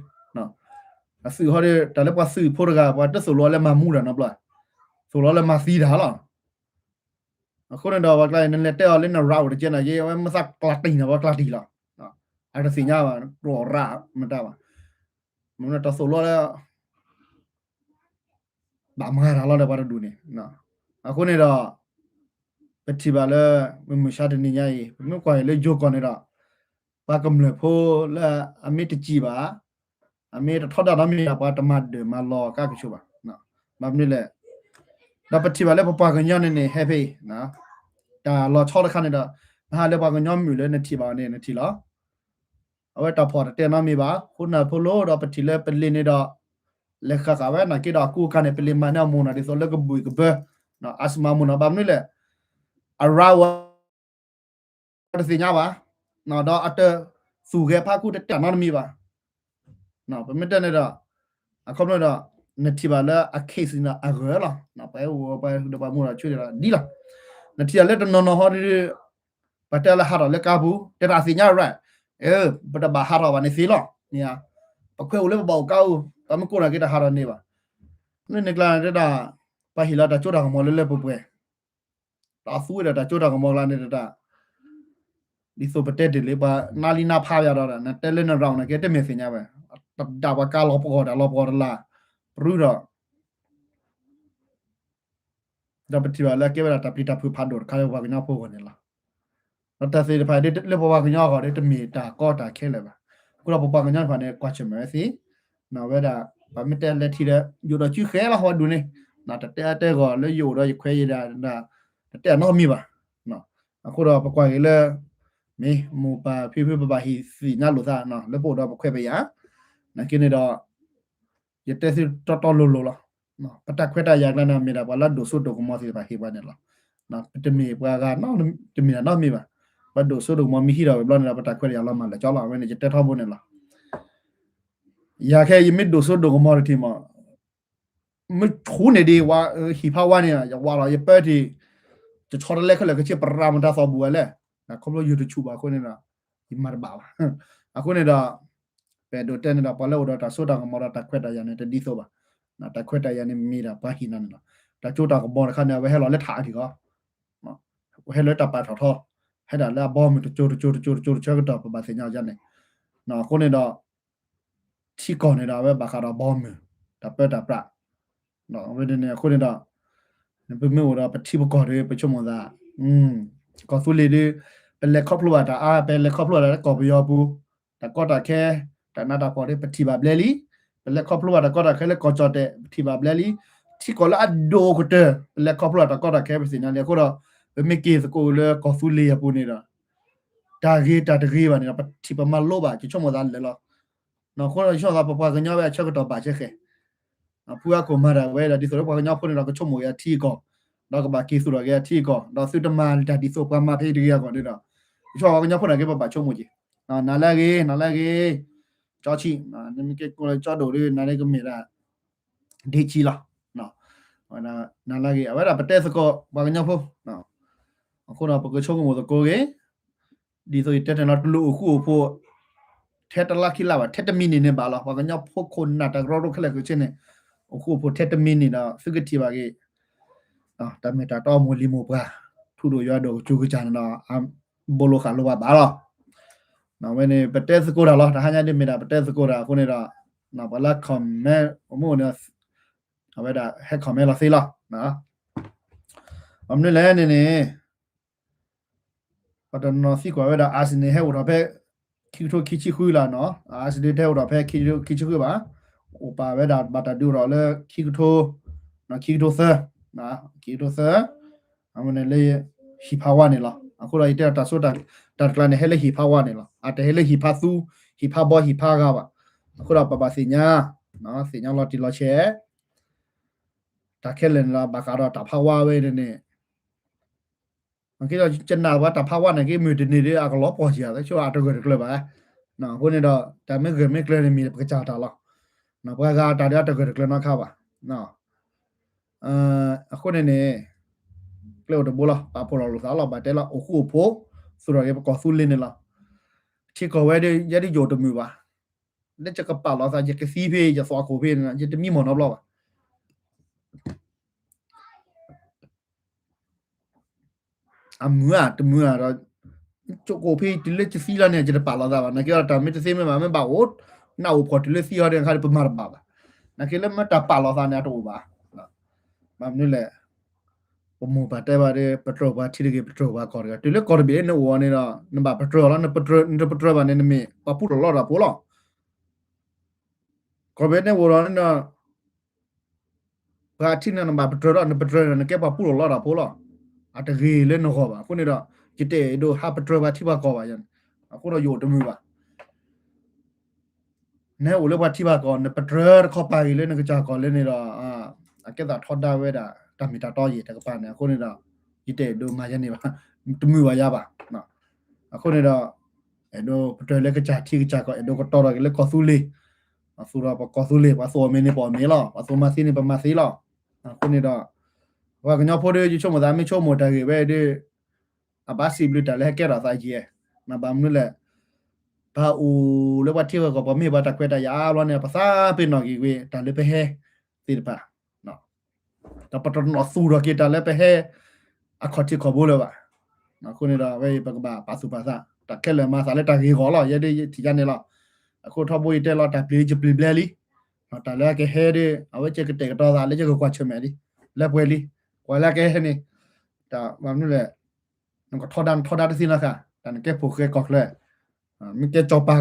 အသုးဟီဒီး တၢ်လၢပှၤသုးဖိတဂၤ ပှၤတသိၣ်လိလၢမၤမူတၢ်နီတဘျီ, သိၣ်လိလၢမၤသံတၢ်လီၤ. အဃိန့ၣ်ဒီး ပှၤကျါန့ၣ် နလဲၤတဲအီၤလၢနရၢအိၣ်တကဲနာ်က့ အဝဲမ့ၢ်သးကျးတံၢ်န့ၣ် ပှၤကျးတံၢ်လီၤ. အတသ့ၣ်ညါဘၣ် ကျီၢ်ရၣ်မတၤဘၣ်, မ့ၢ်တၢ်သိၣ်လိလၢ ဘၣ်မၤတၢ်လီၤဒီးပှၤတဒူၣ်န့ၣ်, အဃိန့ၣ်ဒီး ပထံၣ်ဘၣ်လၢ မုၢ်မုၢ်ဆါတနံၤညါအံၤ ပမ့ၢ်ကွၢ်အံၤလၢယိၤကီၢ်န့ၣ်ဒီး ပှၤကမျၢၢ်ဖိလၢအမ့ၢ်တစံးဘၣ် အမ့ၢ်တထီဒါနီတမံၤဘၣ် ပှၤတမၤဒၢၣ်မၤလီၤကါကဆိးဘၣ်. ဘၣ်မနုၤလဲၣ်, ဒီးပထံၣ်ဘၣ်လၢပပှၤကညီန့ၣ်န့ၣ် ဟဲဖဲအံၤ တၢ်လီၤဆီတခါန့ၣ်ဒီး နဟးလၢပှၤကညီမုၢ်လၢနထံၣ်ဘၣ်အီၤန့ၣ် နထံၣ်လီၤ. အဝဲတၢ်ဖီၣ်တတဲနီတမံၤဘၣ်. အဃိန့ၣ်ဖိလိဒီးပထံၣ်လၢပလံာ်န့ၣ်ဒီး လဲၤဃၣ်ဃၣ်ဝဲနာ်က့ဒီး အကူအကၤန့ၣ် ပလံာ်မၤန့ၢ်အမိၢ်နီၤ ဒ်သိးလၢကဘုၣ်ကဘၢ အစမၤမိၢ်နီၤ ဘၣ်မနုၤလဲၣ်, အရၢဝဲ တသ့ၣ်ညါဘၣ်, ဒီးအတသူၣ်ဂဲၤဖးကူတတဲနီတမံၤဘၣ်. ပမ့ၢ်တဲန့ၣ်ဒီး အခီပညီဒီး နထံၣ်ဘၣ်လၢအ case န့ၣ်အဂၢၢ်လီၤ. ပှၤဟဲအိၣ်ပှၤဒီးပှၤမူဒီးဆူန့ၣ်ဒီးဒ်လီၤ. နထံၣ်ဘၣ်လၢတနီၤနီၤဟီဒီး ပှၤတဲလၢဟးထီၣ်လၢကါပူၤ တဲတၢ်သ့ၣ်ညါ right, ပတဘၣ်ဟးထီၣ်ဘၣ်န့ၣ်သ့လီၤ. မ့ၢ်ဧါ, ပခွဲးအိၣ်လၢပဘၣ်အိၣ်ကါပူၤ ပမ့ၢ်ကိးနာ်က့တဟးထီၣ်န့ၣ်ဘၣ်. လၢန့ၣ်ကျါန့ၣ်တဲဒၣ် ပှၤဟ့ၣ်လီၤတၢ်စိတၢ်ကမီၤလၢလၢပှဲၤပှဲၤ ဒီးသူဝဲဒၣ်တၢ်စိတၢ်ကမီၤကျါန့ၣ်တၢ် ဒ်သိးပတဲတ့ၢ်လံ ပှၤနါလံနါဖးပယီၤဒီး နတဲလၢနရၣ်အိၣ်နာ်က့ တမ့ၢ်သ့ၣ်ညါဝဲ တၢ်ပှၤကါလီၤပှီၢ်တၢ်လီၤပှီၢ်တလၢ် ပရူဒီး ဒီးပထံၣ်ဘၣ်လၢအကဲဝဲဒၣ်တၢ်ပျံၤတၢ်ဖုးဖးဒိၣ်တခါလၢပပှၤကညီဖိအဂီၢ်န့ၣ်လီၤ. ဒီးတၢ်သ့ၣ်တဖၣ်လၢပပှၤကညီအဂီၢ်ဒီး တမ့ၢ်တၢ်ကီတၢ်ခဲလၢာ်ဘၣ်. အဃိဒီးပပှၤကညီတဖၣ်န့ၣ် ကွၢ်ဆၢၣ်မဲာ်ဝဲသ့ ဝဲဒၣ် ပှၤမ့ၢ်တဲလဲၤထံၣ်ဒီး ယိၣ်ဒီးစုဃဲလီၤ ပှၤဒူၣ်န့ၣ် တတဲအတဲဂီၢ်လၢယအိၣ်ဒီးယခွဲးယဒါ တတဲအနီတမံၤဘၣ်. အဃိဒီးပကွၢ်က့ၤလၢ မ့ၢ်မိၢ်ပၢ်ဖံဖု ပဘၣ်ဟ့ၣ်သ့ၣ်ညါလိာ်သး လၢပအိၣ်ဒီးပခွဲးပယာ် နာ်က့န့ၣ်ဒီး ယတဲသုတီတီလိၤလိၤလီၤ. ပတၢ်ခွဲးတၢ်ယာ်ကျါန့ၣ် မ့ၢ်ဒၣ်ပှၤလၢအဒိၣ်စိဒိၣ်ကမီၤသ့ၣ်တဖၣ်ဟ့ၣ်ပှၤန့ၣ်လီၤ. ပတမ့ၢ်ပှၤဂၤ တမ့ၢ်တၢ်နီတမံၤဘၣ်. ပှၤဒိၣ်စိဒိၣ်ကမီၤမ့ၢ်ဟံးထီၣ်ဝဲဘျီန့ၣ်ဒီး ပတၢ်ခွဲးတၢ်ယာ်လီၤမၢ်လၢာ်ကၠီလီၤ. အဝဲန့ၣ် ယတဲထီဘိန့ၣ်လီၤ. ယၤခဲအံၤ ယမ့ၢ်ဒိၣ်စိဒိၣ်ကမီၤတထံၣ်မး, မ့ၢ်ဆူၣ်န့ၣ်ဒံး ဟံၣ်ဖးဝါန့ၣ် ယဝးလီၤ ယပၢထံၣ်, ယဆီတလဲခဲလၢာ်ခဲဆ့ ပရၤမတၤသီၣ်ဘူၣ်ဝဲလဲၣ်, ခီဖျိယိၤတဆူၣ်ဘၣ်အဃိန့ၣ်ဒီး ယမၤတဘၣ်ဘၣ်. အဃိန့ၣ်ဒီး ပအဲၣ်ဒိးတဲန့ၣ်ဒီး ပှၤလၢအိၣ်ဒီးတၢ်စိတၢ်ကမီၤဒီးတၢ်ခွဲးတၢ်ယာ်န့ၣ် တဒ်သိးဘၣ်. တၢ်ခွဲးတၢ်ယာ်န့ၣ်မ့ၢ်ဒၣ်ပှၤဟ့ၣ်နၤန့ၣ်လီၤ. တၢ်စိတၢ်ကမီၤတခါန့ၣ် အဝဲဟဲလီၤလၢထးအါထံၣ်ဂီၢ်, အဝဲဟဲလၢတၢ်ပာ်ထီၣ်ထီ, ဟဲဒၣ်လၢအဘီမုၢ်တကၠိတကၠိတကၠိတကၠိတဆၢကတီၢ် ပဘၣ်သ့ၣ်ညါအီၤန့ၣ်, အဃိန့ၣ်ဒီး ထံကီၢ်န့ၣ်ဒီး အဝဲဘၣ်ဃးဒီးဘီမုၢ် တၢ်ပၢတၢ်ပြး, အဝဲန့ၣ်အဃိန့ၣ်ဒီး ပမ့ၢ်အိၣ်ဒီးပထံပကီၢ်ဒီး ပဆိကမိၣ်သး ကီၢ်သူလ့ၤဒီး ပလဲၤခီဖျိဘၣ်တၢ်အါ ပလဲၤခီဖျိဘၣ်တၢ်လၢကီၢ်ပယီၤပူၤ, တၢ်ကီတၢ်ခဲ တၢ်နးတၢ်ဖှီၣ်ဒီး ပထံၣ်ဘၣ်ဘျဲလံ. ပလဲၤခီဖျိဘၣ်တၢ်ကီတၢ်ခဲလၢကီၢ်ကၠီၣ်တဲာ် ပထံၣ်ဘၣ်ဘျဲလံ. ထံကီၢ်လၢအဒိၣ်ကတၢၢ် ပလဲၤခီဖျိဘၣ်တၢ်ကီတၢ်ခဲ ပသ့ၣ်ညါလံ. အဃိဒီး ပမ့ၢ်က့ၤသကိးလၢကီၢ်သူလ့ၤအပူၤန့ၣ်ဒီး တၢ်ဂ့ၤတၢ်တဂ့ၤဘၣ်န့ၣ်ဒီး ပထံၣ်ပမၤလိဘၣ် ယဆိကမိၣ်သးလၢာ်လီၤ. အဃိဒီးယဆိကမိၣ်သး ပပှၤကညီဝဲအဆၢကတီၢ်ဘၣ်စဲဃဲၤ ဖုအါခိၣ်မၤတၢ်ဝဲဒီး ဒ်သိးလၢပှၤကညီဖိန့ၣ်ဒီး ကဆိကမိၣ်က့ၤအထံအကီၢ်, ဒီးကဘၣ်က့ၤသူၣ်ထီၣ်က့ၤအထံအကီၢ်, ဒီးသုတမၤတၢ်ဒ်သိးပှၤမၤဖဲအံၤတဂ့ၤအဂီၢ်န့ၣ်ဒီး ယဆိကမိၣ်ပှၤကညီဖိန့ၣ်က့ၤ ပဘၣ်ဆိကမိၣ်က့ၤ, နၤလၢအဂ့ၤ နၤလၢအဂ့ၤ, ကၠီဆံ, နမ့ၢ်က့ၤကိးလၢကၠီဒိၣ်ဒီး နၤလၢကမ့ၢ်ဒၣ် ဒ့ဆံလီၤ. နၤလၢအဂ့ၤ အဝဲဒၣ်ပတဲသကိးပှၤကညီဖိ, အဃိဒီးပကဆိကမိၣ်သကိးဂ့ၤ, ဒ်သိးယတဲတ့ၢ်လီၤ တလိၣ်အိၣ်ဃူအိၣ်ဖိး ထဲတလါခံလါဘၣ် ထဲတမံၤန့ၣ်န့ၣ်ဘၣ်လီၤ. ပှၤကညီဖိခိၣ်နၢ်တၢ်ကရၢကရိခဲလၢာ်ခဲဆ့န့ၣ် အိၣ်ဃူအိၣ်ဖိးထဲတမံၤန့ၣ်ဒီး သုကထံၣ်ဘၣ်က့ၤ တၢ်မ့ၢ်တၢ်တီမိၢ်လံၤမိၢ်ပှၢ် ထူဒိၣ်ယွၤဒိၣ်ကစူၤကစၢ်န့ၣ်ဒီး ဘိလိာ်ဃာ်လိာ်ဘၣ်ဘၣ်လီၤ. အဝဲန့ၣ် ပတဲသကိးတၢ်လီၤ. တဟါညါဒ်မ့ၢ်ဒၣ်ပတဲသကိးတၢ်အဃိန့ၣ်ဒီး ပှၤလၢ comment အိၣ်မ့ၢ်အိၣ်န့ၣ် အဝဲဒၣ်ဟဲ comment လီၤသ့လီၤ. ဘၣ်မနုၤလဲၣ်န့ၣ်န့ၣ် ပှၤတနီၤသံကွၢ်ဝဲဒၣ် Arsenal ဟဲအိၣ်ထီၣ်ဖဲ ခံကထိခံဆံဃုလီၤနီၤ, Arsenal တဟဲအိၣ်ထီၣ်ဖဲခံကထိခံဆံဃုဘၣ်, အိၣ်ပာ်ဝဲဒၣ်ဘၣ်တၢ်ဒုးအိၣ်ထီၣ်လၢ ခံကထိ, ခံကထိသၢ, ခံကထိသၢ, အဝဲန့ၣ်လၢ ဟံၣ်ဖးဝါန့ၣ်လီၤ. အဃိဒီးယတဲဒီးတၢ်စိ တၢ်တကျါန့ၣ် ဟဲလၢဟံၣ်ဖးဝါန့ၣ်လီၤ. အတဟဲလၢဟံၣ်ဖးသူ, ဟံၣ်ဖးဘီ ဟံၣ်ဖးဂၤဘၣ်. အဃိဒီးပဘၣ်သ့ၣ်ညါ, သ့ၣ်ညါလီၤတံၢ်လီၤဆဲး တၢ်ခဲလၢာ်န့ၣ်ဒီး ဘၣ်ဃးဒီးတၢ်ဖးဝါဝဲန့ၣ်န့ၣ် က့ဒီး ယနာ်ပှၤတၢ်ဖးဝါန့ၣ်က့ မုၢ်တနံၤဒီး အကလီၤပှီၢ်က့ၤ ဆိအတဂၢၢ်တကျၢၤဘၣ်. အဃိန့ၣ်ဒီး တၢ်မ့ၢ်ဂၢၢ်မ့ၢ်ကျၢၤန့ၣ် မ့ၢ်ပကစၢ်တၢ်လီၤ. ပှၤဂၤအတၢ်ဒီး အတဂၢၢ်တကျၢၤနီတခါဘၣ်. အဃိန့ၣ်န့ၣ် ကျဲအိၣ်တဘိလီၤ ပာ်ဖှိၣ်လီၤလိာ်သးလီၤ ဘၣ်တဲလီၤ အိၣ်ဃူအိၣ်ဖိး သူၣ်ထီၣ်က့ၤပကီၢ်သူလ့ၤန့ၣ်လီၤ. ထံကီၢ်ဝဲဒီး ယဲဒ်ယအိၣ်တမုာ်ဘၣ်. လၢယကပာ်လီၤသး ယကသံဖဲ ယသွၣ်ခိၣ်ဖဲန့ၣ် ယတမံမီၢ်နီတဘျီဘၣ်. အမုာ်ဧါ တမုာ်ဧါဒီး ကၠိကိးဖဲတုၤလၢယသံလီၤန့ၣ် ယတပာ်လီၤသးဘၣ်. နာ်က့ဒီး တၢ်မ့ၢ်တသ့မ့ၢ်ဘၣ် မ့ၢ်ဘၣ်အိၣ် နၢ်အိၣ်ဖှီၣ်တုၤလၢသံလီၤဒီး ခါဒီးပမၤတဘၣ်ဘၣ်. နာ်က့လၢမ့ၢ်တၢ်ပာ်လီၤသးန့ၣ် အတအိၣ်ဘၣ်. ဘၣ်မနုၤလဲၣ် ပမိၢ်ပၢ်တဲဘၣ်ဒီး ပတြၢၤပှၤထံတဂ့ၤ ပတြၢၤပှၤကီၢ်တဂ့ၤ. တုၤလၢကီၢ်တဘ့ၣ်နအိၣ်အီၤန့ၣ်ဒီး နဘၣ်ပတြၢၤလီၤ. နတပတြၢၤဘၣ်န့ၣ် နမ့ၢ်ပှၤပူထီၣ်လီတၢ်ဖိလီၤ. ကီၢ်ဘ့ၣ်န့ၣ်အိၣ်ဒီး ပှၤထံန့ၣ် နဘၣ်ပတြၢၤဒီး နပတြၢၤန့ၣ် နကဲပှၤပူထီၣ်လီတၢ်ဖိလီၤ. အတဂ့ၤလၢနဂီၢ်ဘၣ်. အဃိန့ၣ်ဒီး ယတအဲၣ်ဒိးဟးပတြၢၤပှၤထံပှၤကီၢ်ဘၣ်န့ၣ်. အဃိဒီးယအိၣ်တမုာ်ဘၣ်. နဟဲအိၣ်လၢပှၤထံပှၤကီၢ် နပတြၢၤတခီပၤဂ့ၤလၢနကစၢ်ကီၢ်လၢန့ၣ်ဒီး အကဲသးထီဒါဝဲဒၣ် တၢ်မ့ၢ်တၢ်တီယံာ်တကပၤန့ၣ်. အဃိန့ၣ်ဒီး ယတအဲၣ်ဒိးမၤယဲန့ၣ်ဘၣ်. တမုာ်ဘၣ်ယၤဘၣ်. အဃိန့ၣ်ဒီး အဲၣ်ဒိးပတြၢၤလၢကစၢ်ထံကစၢ်ကီၢ် အဲၣ်ဒိးကတီၤထီၣ်က့ၤလၢကီၢ်သူလ့ၤ. ပသူၣ်ဒီးပကီၢ်သူလ့ၤ ပှၤသူၣ်အီၤမ့ၢ်န့ၣ် ပအီၣ်မ့ၢ်လီၤ. ပှၤသူၣ်မၤသ့န့ၣ် ပမၤသ့လီၤ. အဃိန့ၣ်ဒီး ပှၤကညီဖိဒီး ယဆိကမိၣ်သးမ့ၢ်ဆိကမိၣ်တၢ်ဂ့ၢ်ဝဲဒီး အဘၣ်စံးဘျုးတၢ်လၢဟဲကဲထီၣ်သးယံာ်. ဘၣ်မနုၤလဲၣ် ပအိၣ်လၢပှၤထံပှၤကီၢ် ပမ့ၢ်ပှၤတၢ်ခွဲးတၢ်ယာ်အါဘျီန့ၣ် ပသးပ့ၤနီၣ်က့ၤဝဲတၢ်လၢပဟဲသ့ၣ်တဖၣ် ဒီးပတနီၣ်သူၣ်ထီၣ်က့ၤတၢ်လၢပဟဲ အခီၣ်ထံးခီၣ်ဘိလၢၤဘၣ်. အဃိန့ၣ်ဒီး အဝဲအံၤပကဘၣ်ပာ်သူၣ်ပာ်သး တၢ်ခဲလၢာ်မၤသးလၢတၢ်ဂ့ၤဂီၢ်လီၤ. ယဲဒၣ်ယထံၣ်ယါန့ၣ်လီၤ. အဃိထီဘိယတဲလီၤ တၢ်ပျံၤယပျံၤဘျဲလံ. တၢ်လၢအကဟဲဒီး အဝဲကကတဲာ်ကတီၤသးလၢယကကွၢ်ဆၢၣ်မဲာ်လံ လၢပှဲၤလံ. ကွၢ်လၢအကဟဲန့ၣ် တၢ်ဘၣ်မနုၤလဲၣ် နကထီဒါနထီဒါတသ့နီတခါ တၢ်နကဲဖိၣ်ဃဲကီၢ်ချၢ မ့ၢ်ကဲစီၤပၤ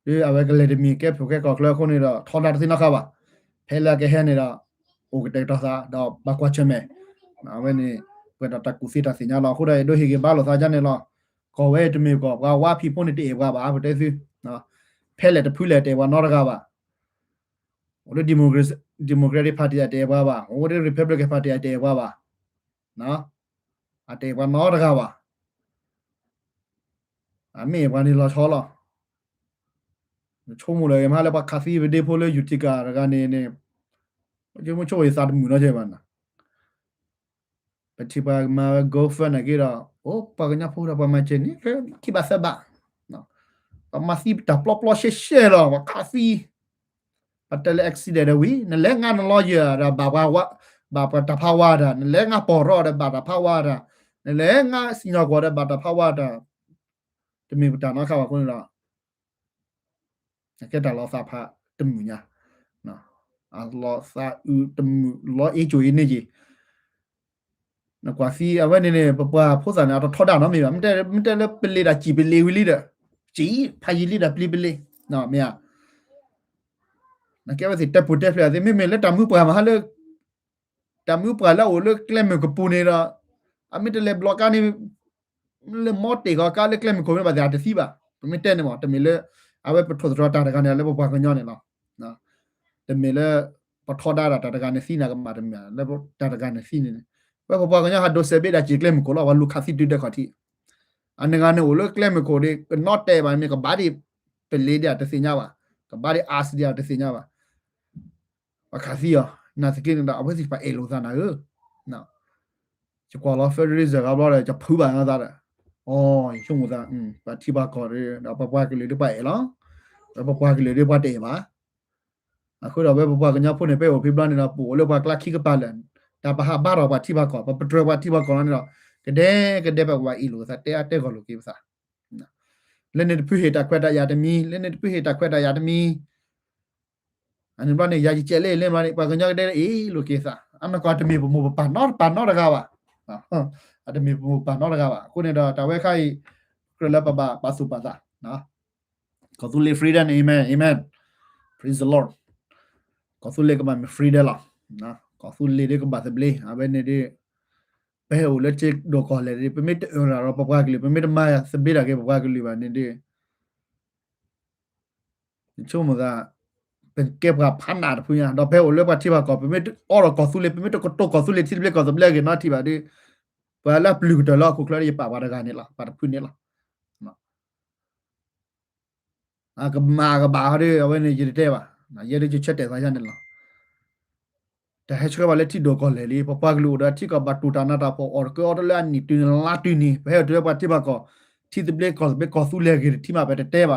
ဒီးအဝဲကလဲၤတမံၤကဲဖိၣ်ဃဲကီၢ်ချၢအဃိန့ၣ်ဒီး ထီဒါတသ့နီတခါဘၣ်. ဖဲလၢအကဟဲန့ၣ်ဒီး အိၣ်ကတဲာ်ကတီၤသး ဒီးဘၣ်ကွၢ်ဆၢၣ်မဲာ်. အဝဲန့ၣ် ပှဲၤဒီးတၢ်ကူၣ်သ့တၢ်သ့ၣ်ညါလီၤ. အဃိဒီး အဲၣ်ဒိးဟ့ၣ်ဂံၢ်ဘါလိာ်သးဒ်န့ၣ်လီၤ. ကီၢ်ဝဲတမ့ၢ်ကီၢ် ပှၤဝါဖံးဖိန့ၣ်တအဲၣ်ပှၤဘၣ် ပတဲသု. ဖဲလဲၣ်တဖုလဲၣ်တအဲၣ်ပှၤနီတဂၤဘၣ်. အိၣ်လၢ Democratic Party အတအဲၣ်ပှၤဘၣ်, အိၣ်လၢ Republican Party အတအဲၣ်ပှၤဘၣ်. အတအဲၣ်ပှၤနီတဂၤဘၣ်. အမ့ၢ်အဲၣ်ပှၤန့ၣ်လီၤဆီလီၤ. ဆိကမိၣ်လၢမဟါလၢပှၤခးသံပဒ့ဖိလၢ Utica တဂၤန့ၣ်န့ၣ်, ယဆိကမိၣ်ယသးတမုာ်နီတစဲးဘၣ်နီၤ. ပထံၣ်ပှၤမၤဝဲ GoFund နာ်က့ဒီး အိၣ်ပှၤကညီဖိဒီးပှၤမၤစၢၤန့ၣ် ခံဘးသၢဘး, ပှၤမၤသံတၢ်ပျီပျီရှဲရှဲလီၤ ပှၤခးသံ, ပှၤတဲလၢ accident ဒီးဝံၤ နလဲၤငါန lawyer ဒီးဘၣ်ပှၤဝါ, ဘၣ်ပှၤတၢ်ဖးဝါတၢ်, နလဲၤငါပီၢ်ရီဒီးဘၣ်တၢ်ဖးဝါတၢ်, နလဲၤငါစံၣ်ညီၣ်ကွီၢ်ဒီးဘၣ်တၢ်ဖးဝါတၢ်, တမ့ၢ်ပတၢ်နီတခါဘၣ်အဃိန့ၣ်ဒီး အကဲတၢ်လီၤသးဖးတမုာ်ညါ, အလီၤသးအုးတမုာ်လီၤအ့ၣ်ကၠိအ့ၣ်န့ၢ်က့ၤ, နကွၢ်သံအဝဲန့ၣ်န့ၣ် ပပှၤဖိသၣ်န့ၣ် အတထီဒါနီတမံၤဘၣ်, မ့ၢ်တဲလၢပလံၤဒၣ်စံၣ်ပလံၤဝံၤလံဒီး, စံၣ်ဖးယံာ်လံဒီးပျံၤပလံၤ, မ့ၢ်ဧါ, နကဲဝဲသ့ၣ်တဲပူၤတဲဖျဲးသ့ၣ် မ့မ့ၢ်လၢတၢ်မူပှၢ်မးဟါလၢ တၢ်မူပှၢ်လၢအအိၣ်လၢကျဲမုၢ်ကပူၤန့ၣ်ဒီး အမ့ၢ်တလဲၤဘျီကါန့ၣ် လၢမီတ့ၢ်ဃီကါလၢကျဲမုၢ်ခိၣ်မ့ၢ်ဘၣ်သ့ၣ် အတသံဘၣ်. ပမ့ၢ်တဲန့ၣ်မး တမ့ၢ်လၢ အဝဲပထိၣ်သတြီၤတၢ်တဂၤန့ၣ် လၢပပှၤကညီန့ၣ်လီၤ. တမ့ၢ်လၢ ပထီဒါဒၣ်တၢ်တဂၤန့ၣ်သံန့ၣ်ကမၣ်တမ့ၢ် လၢတၢ်တဂၤန့ၣ်သံန့ၣ်, ဝဲပပှၤကညီဟးဒိးစဲးဘ့ၣ်ဒၣ်စံၣ်ကျဲမုၢ်ခိၣ်လီၤ ပှၤလူၤခးသံတုၤဒဲးခီၣ်ထံး. အန့ၣ်ဂၤန့ၣ်အိၣ်လၢကျဲမုၢ်ခိၣ်ဒီး ကနီတဲာ်ဘၣ်မ့ၢ်ကဘၣ်ဒံး ပလ့ၤဒံးတသ့ၣ်ညါဘၣ်, ကဘၣ်ဒံးအါစံဒံးတသ့ၣ်ညါဘၣ် ပှၤခးသံအီၤ နာ်သက့န့ၣ်ဒီး အဝဲသ့ၣ်ပှၤအဲၣ်လိာ်သးနၤဧၢ, ယကွၢ်လီၤ federalism ဂၤဘျီဒီး ယဖုးဘၣ်သးဒီး, အိ ယဆိကမိၣ်သး ပှၤထံပှၤကီၢ်ဒီး ပှၤပှၤကလုာ်ဒီးပှၤအဲၣ်လီၤ, ပပှၤကလုာ်ဒီးပှၤတအဲၣ်ဘၣ်. အဃိဒီးဝဲပပှၤကညီဖိန့ၣ် ပအိၣ်ဖဲဘျီန့ၣ်ဒီး ပအိၣ်လၢပှၤကျါခံကပၤလၢာ်, တၢ်ပဟးဘါထီၣ်ပှၤထံပှၤကီၢ် ပပတြၢၤပှၤထံပှၤကီၢ်လီၤန့ၣ်ဒီး ကဒဲကဒဲ ပကဘၣ်အ့ၣ်လိာ်သး တဲအါတဲဂီၢ်လိာ်က့ၤပသး လၢန့ၣ်တဖုဟ့ၣ်တၢ်ခွဲးတၢ်ယာ်တမံၤ လၢန့ၣ်တဖုဟ့ၣ်တၢ်ခွဲးတၢ်ယာ်တမံၤ, အန့ၣ်ဘျီန့ၣ် ယၤယကဲးလၢလၢဘျီန့ၣ် ပှၤကညီကဒဲအ့ၣ်လိာ်က့ၤသး အနီၢ်ကီၢ်တမ့ၢ်ပမိၢ်ပပၢ်နီတပၢ်နီတဂၤဘၣ်, အတမ့ၢ်ပမိၢ်ပပၢ်နီတဂၤဘၣ်. အဃိန့ၣ်ဒီး တၢ်ဝဲခါအံၤ ကြၢးလၢပဘၣ်ပာ်သူၣ်ပာ်သး ကီၢ်သူလ့ၤ freedom န့ၣ် amen amen, praise the Lord. ကီၢ်သူလ့ၤကဘၣ်မ့ၢ် freedom လီၤ. ကီၢ်သူလ့ၤဒ်ကဘၣ်သဘျ့ အဝဲန့ၣ်ဒ် ပဟဲအိၣ်လၢထံဒိၣ်ကီၢ်လဲၢ်ဒ် ပမ့ၢ်တအၢၣ်လီၤဒီးပပှၤကလုာ် ပမ့ၢ်တမၤသဘျ့ဒၣ်က့ၤပပှၤကလုာ်ဘၣ်န့ၣ်ဒ် ယဆိကမိၣ်သး ပကဲပှၤဖးနးတဖုညါ ဒီးပဟဲအိၣ်လၢပှၤထံပှၤကီၢ် ပမ့ၢ်တအီဒီးကီၢ်သူလ့ၤ ပမ့ၢ်တကတိၤကီၢ်သူလ့ၤထံသဘျ့ကီၢ်သဘျ့အဂ့ၢ်နီတထံၣ်ဘၣ်ဒီး ပှၤလၢအပျုၢ်ကတၢၢ်လၢဟီၣ်ခိၣ်ချၢဒီး ယပာ်ပှၤတဂၤန့ၣ်လီၤ ပှၤတဖုန့ၣ်လီၤ. အကမၣ်ကဘၣ်ဟီဒီး အဝဲန့ၣ်ယတတဲဘၣ်, ယဲဒၣ်ယဆၢတဲာ်သးယါန့ၣ်လီၤ. တၢ်ဟဲဆှၢဘၣ်လၢထံဒိၣ်ကီၢ်လဲၢ်လံ ပပှၤကလုာ်အိၣ်ဒီးထံကီၢ်ဘၣ်တူၢ်တၢ်နးတၢ်ဖှီၣ် အီၣ်တကၢအီတလၢအနံၣ်တုၤလါတုၤန့ၣ် ပဟဲအိၣ်တုၤလၢပှၤထံပှၤကီၢ် ထံသဘျ့ကီၢ်သဘျ့ကီၢ်သူလ့ၤအဂ့ၢ်တထံၣ်မး ပတတဲ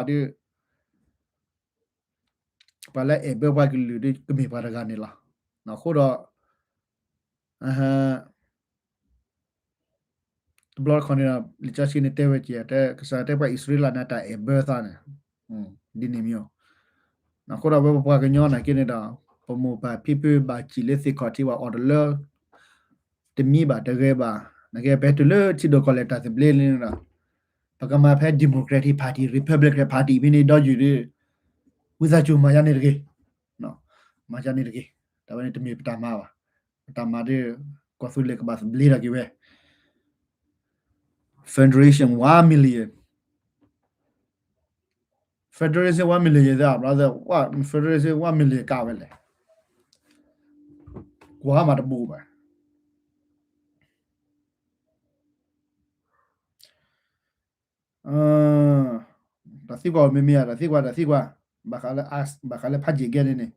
ဘၣ်ဒီး ပှၤလၢအဲၣ်ဘၢပှၤကလုာ်ဒီးကမ့ၢ်ပှၤတဂၤန့ၣ်လီၤ. အဃိဒီး တဘျီတခီၣ်န့ၣ်ဒီး လံာ်စီဆှံန့ၣ်တဲဝဲက့ၤ တဲကစၢ်တဲပှၤအံၣ်စရ့လးန့ၣ် တၢ်အဲၣ်ဘၢသးန့ၣ် ဒ်န့ၣ်မ့ၢ်, အဃိဒီးဝဲပပှၤကညီနာ်က့န့ၣ်ဒီး ပမိၢ်ပၢ်ဖံဖုဘၣ်စံၣ်လၢသ့ၣ်ခီၣ်ထံးဘၣ်အီၣ်တလၢ တမံဘၣ်တဂဲၤဘၣ်, နကဲပဟဲတုၤလၢထံဒိၣ်ကီၢ်လဲၢ်တၢ်သဘျ့လံန့ၣ်ဒီး ပကမၤဖဲ Democratic Party Republican Party ဖဲန့ၣ်ဒီးယုၢ်ဒီး ဝံသးစူၤမၤယါန့ၣ်တဂ့ၤ, မၤယါန့ၣ်တဂ့ၤ, တၢ်ဝဲန့ၣ်တမ့ၢ်ပတၢ်မၤဘၣ်, ပတၢ်မၤဒီး ကီၢ်သူလ့ၤကဘၣ်သဘျ့ထီၣ်က့ၤဝဲ Federation one million, Federation one million ယသး brother, Federation one million ကးဝဲလဲၣ်, ကွၢ်မးတဘူးဘၣ်. တၢ်သံကွၢ်မ့မ့ၢ်ဧါ, တၢ်သံကွၢ် တၢ်သံကွၢ်, ဘၣ်ဃးလၢ ဘၣ်ဃးလၢဖးယံာ်ကဲန့ၣ်န့ၣ်,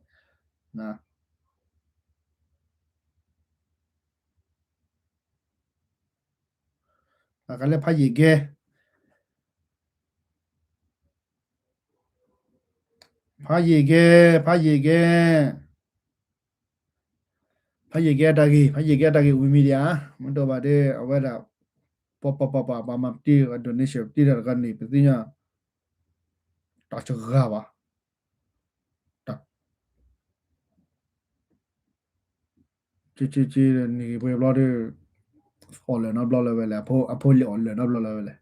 ဘၣ်ဃးလၢဖးယံာ်ကဲ, ဖးယံာ်ကဲ, ဖးယံာ်ကဲ, ဖးယံာ်ကဲတၢ်ဂ့ၢ်, ဖးယံာ်ကဲတၢ်ဂ့ၢ် ဝံၤမံၤဒံးဧါ, မ့ၢ်တဘၣ်ဒီး အဝဲဒၣ် ပှၤပှၤပှၤပှၤ ပှၤမၤပတံၢ် donation ပတံၢ်တၢ်တခါန့ၣ် ပသ့ၣ်ညါ တၢ်စှၤဘၣ် ကကက နံၤပှဲၤဘျီဒီး အီၣ်လၢာ်နီတဘျီလၢၤဝဲလဲၣ်, အဖိလံၤအီၣ်လၢာ်နီတဘျီလၢၤဝဲလဲၣ်.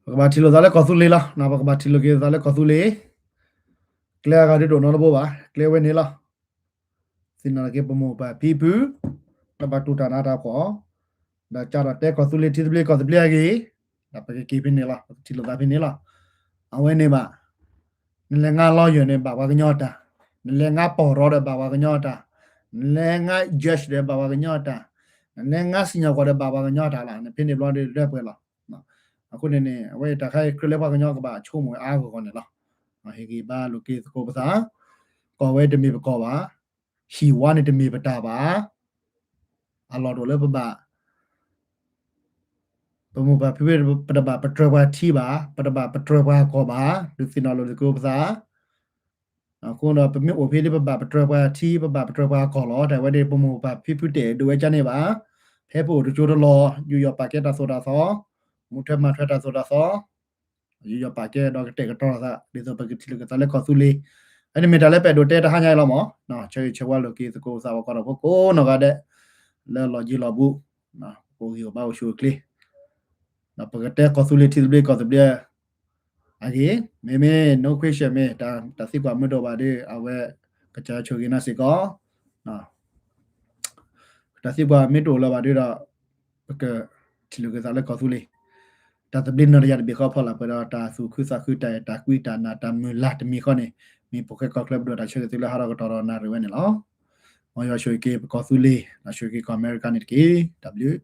ပကဘၣ်ထံၣ်လိာ်သးလၢကီၢ်သူလ့ၤလီၤ. ပကဘၣ်ထံၣ်လိာ်က့ၤသးလၢကီၢ်သူလ့ၤ, ကျဲအဂၤဒ်ဒိၣ်နီတဘိဘၣ်, ကျဲဝဲန့ၣ်လီၤ. သ့ၣ်နီၣ်က့ၤပမိၢ်ပၢ်ဖံဖု, လၢဘၣ်တူၢ်တၢ်နးတၢ်ဖှီၣ်, ဒီးကဒီးတဲကီၢ်သူလ့ၤထံသဘျ့ကီၢ်သဘျ့အဂ့ၢ်, ဒီးပကက့ၤဖဲန့ၣ်လီၤ, ပကထံၣ်လိာ်သးဖဲန့ၣ်လီၤ. အဝဲန့ၣ်ဘၣ်, နလဲၤငါ lawyer န့ၣ် ဘၣ်ပှၤကညီတၢ်, နလဲၤငါပီၢ်ရီဒီးဘၣ်ပှၤကညီတၢ်, နလဲၤငါ judge ဒီးဘၣ်ပှၤကညီတၢ်, နလဲၤငါစံၣ်ညီၣ်ကွီၢ်ဒီးဘၣ်ပှၤကညီတၢ်လီၤ. နဖဲန့ၣ်ဘျီဒီးဒၢပှဲၤလီၤ. အဃိန့ၣ်န့ၣ် အဝဲအံၤတၢ်ခါအံၤ ကြၢးလၢပှၤကညီကဘၣ်ဆိကမိၣ်အါဂီၢ်ဂီၢ်န့ၣ်လီၤ. ဟ့ၣ်ဂံၢ်ဘါလိာ်က့ၤသကိးပသး, ကီၢ်ဝဲတမ့ၢ်ပကီၢ်ဘၣ်, ဟံၣ်ဝါန့ၣ်တမ့ၢ်ပတၢ်ဘၣ်, အလီၢ်တအိၣ်လၢပဘၣ် ပမိၢ်ပၢ်ဖံဖု ပတဘၣ်ပတြၢၤပှၤထံဘၣ်, ပတဘၣ်ပတြၢၤပှၤကီၢ်ဘၣ်, ဒုးသ့ၣ်နီၣ်လိာ်သကိးပသး. အဃိဒီးပမ့ၢ်အိၣ်ဖဲလၢပဘၣ်ပတြၢၤပှၤထံ ပဘၣ်ပတြၢၤပှၤကီၢ်လီၤ. တၢ်ဝဲဒၣ်ပမိၢ်ပၢ်ဖံဖုတဲဒိးဝဲကန့ၣ်ဘၣ်. ဖဲပအိၣ်တကၠိတလီၢ် ယူးယီၣ်ပာ်ကဲတၢ်သိၣ်တၢ်သီ, မူထွဲမၤထွဲတၢ်သိၣ်တၢ်သီ ယူးယီၣ်ပာ်ကဲဒီးကတဲာ်ကတီၤသး ဒ်သိးပကထံၣ်လိာ်က့ၤသးလၢကီၢ်သူလ့ၤ. အန့ၣ်မ့ၢ်တၢ်လၢပအဲၣ်ဒိးတဲတဟါညါအံၤလီၤမး. ဆၢဂ့ၤဆၢဝါလိာ်က့ၤသကိးသးပှၤကီၢ်ဒီးဖိကိးနီၢ်ဂၤဒဲး လၢလီၢ်ယံၤလီၢ်ဘူး, ပကအိၣ်ဂံၢ်အိၣ်ဘါအိၣ်ဆူၣ်အိၣ်ချ့, ဒီးပကတဲကီၢ်သူလ့ၤထံသဘျ့ကီၢ်သဘျ့ အဂ့ၢ် မ့မ့ၢ် no question မ့ၢ် တၢ်သံကွၢ်မ့ၢ်တအိၣ်ဘၣ်ဒီး အဝဲကစၢ်ဆိၣ်ဂ့ၤနၤစ့ၢ်ကီး, တၢ်သံကွၢ်မ့ၢ်တအိၣ်လၢၤဘၣ်ဒီး ပကထံၣ်လိာ်က့ၤသးလၢကီၢ်သူလ့ၤ, တၢ်သဘျ့နီၢ်တယၢ်တဘ့ၣ်ဃီဖီလာ်ပှဲၤဒီး တၢ်သူၣ်ခုသးခုတၢ်အဲၣ်တၢ်ကွံတၢ်နာ်တၢ်မုၢ်လၢ်တမံၤဃီန့ၣ် မ့ၢ်ဖိၣ်ဃဲကီၢ်ချၢပဒိၣ်တၢ်ဆၢဂ့ၤသုလၢဟးထီၣ်ကတီၢ်ဒီးနၣ်ရံၣ်ဝဲန့ၣ်လီၤ. မ်ယွၤဆိၣ်ဂ့ၤက့ၤပကီၢ်သူလ့ၤ ဒီးဆိၣ်ဂ့ၤက့ၤကီၢ်အမဲရကၤန့ၣ်တက့ၢ်. တၢ်ဘျုး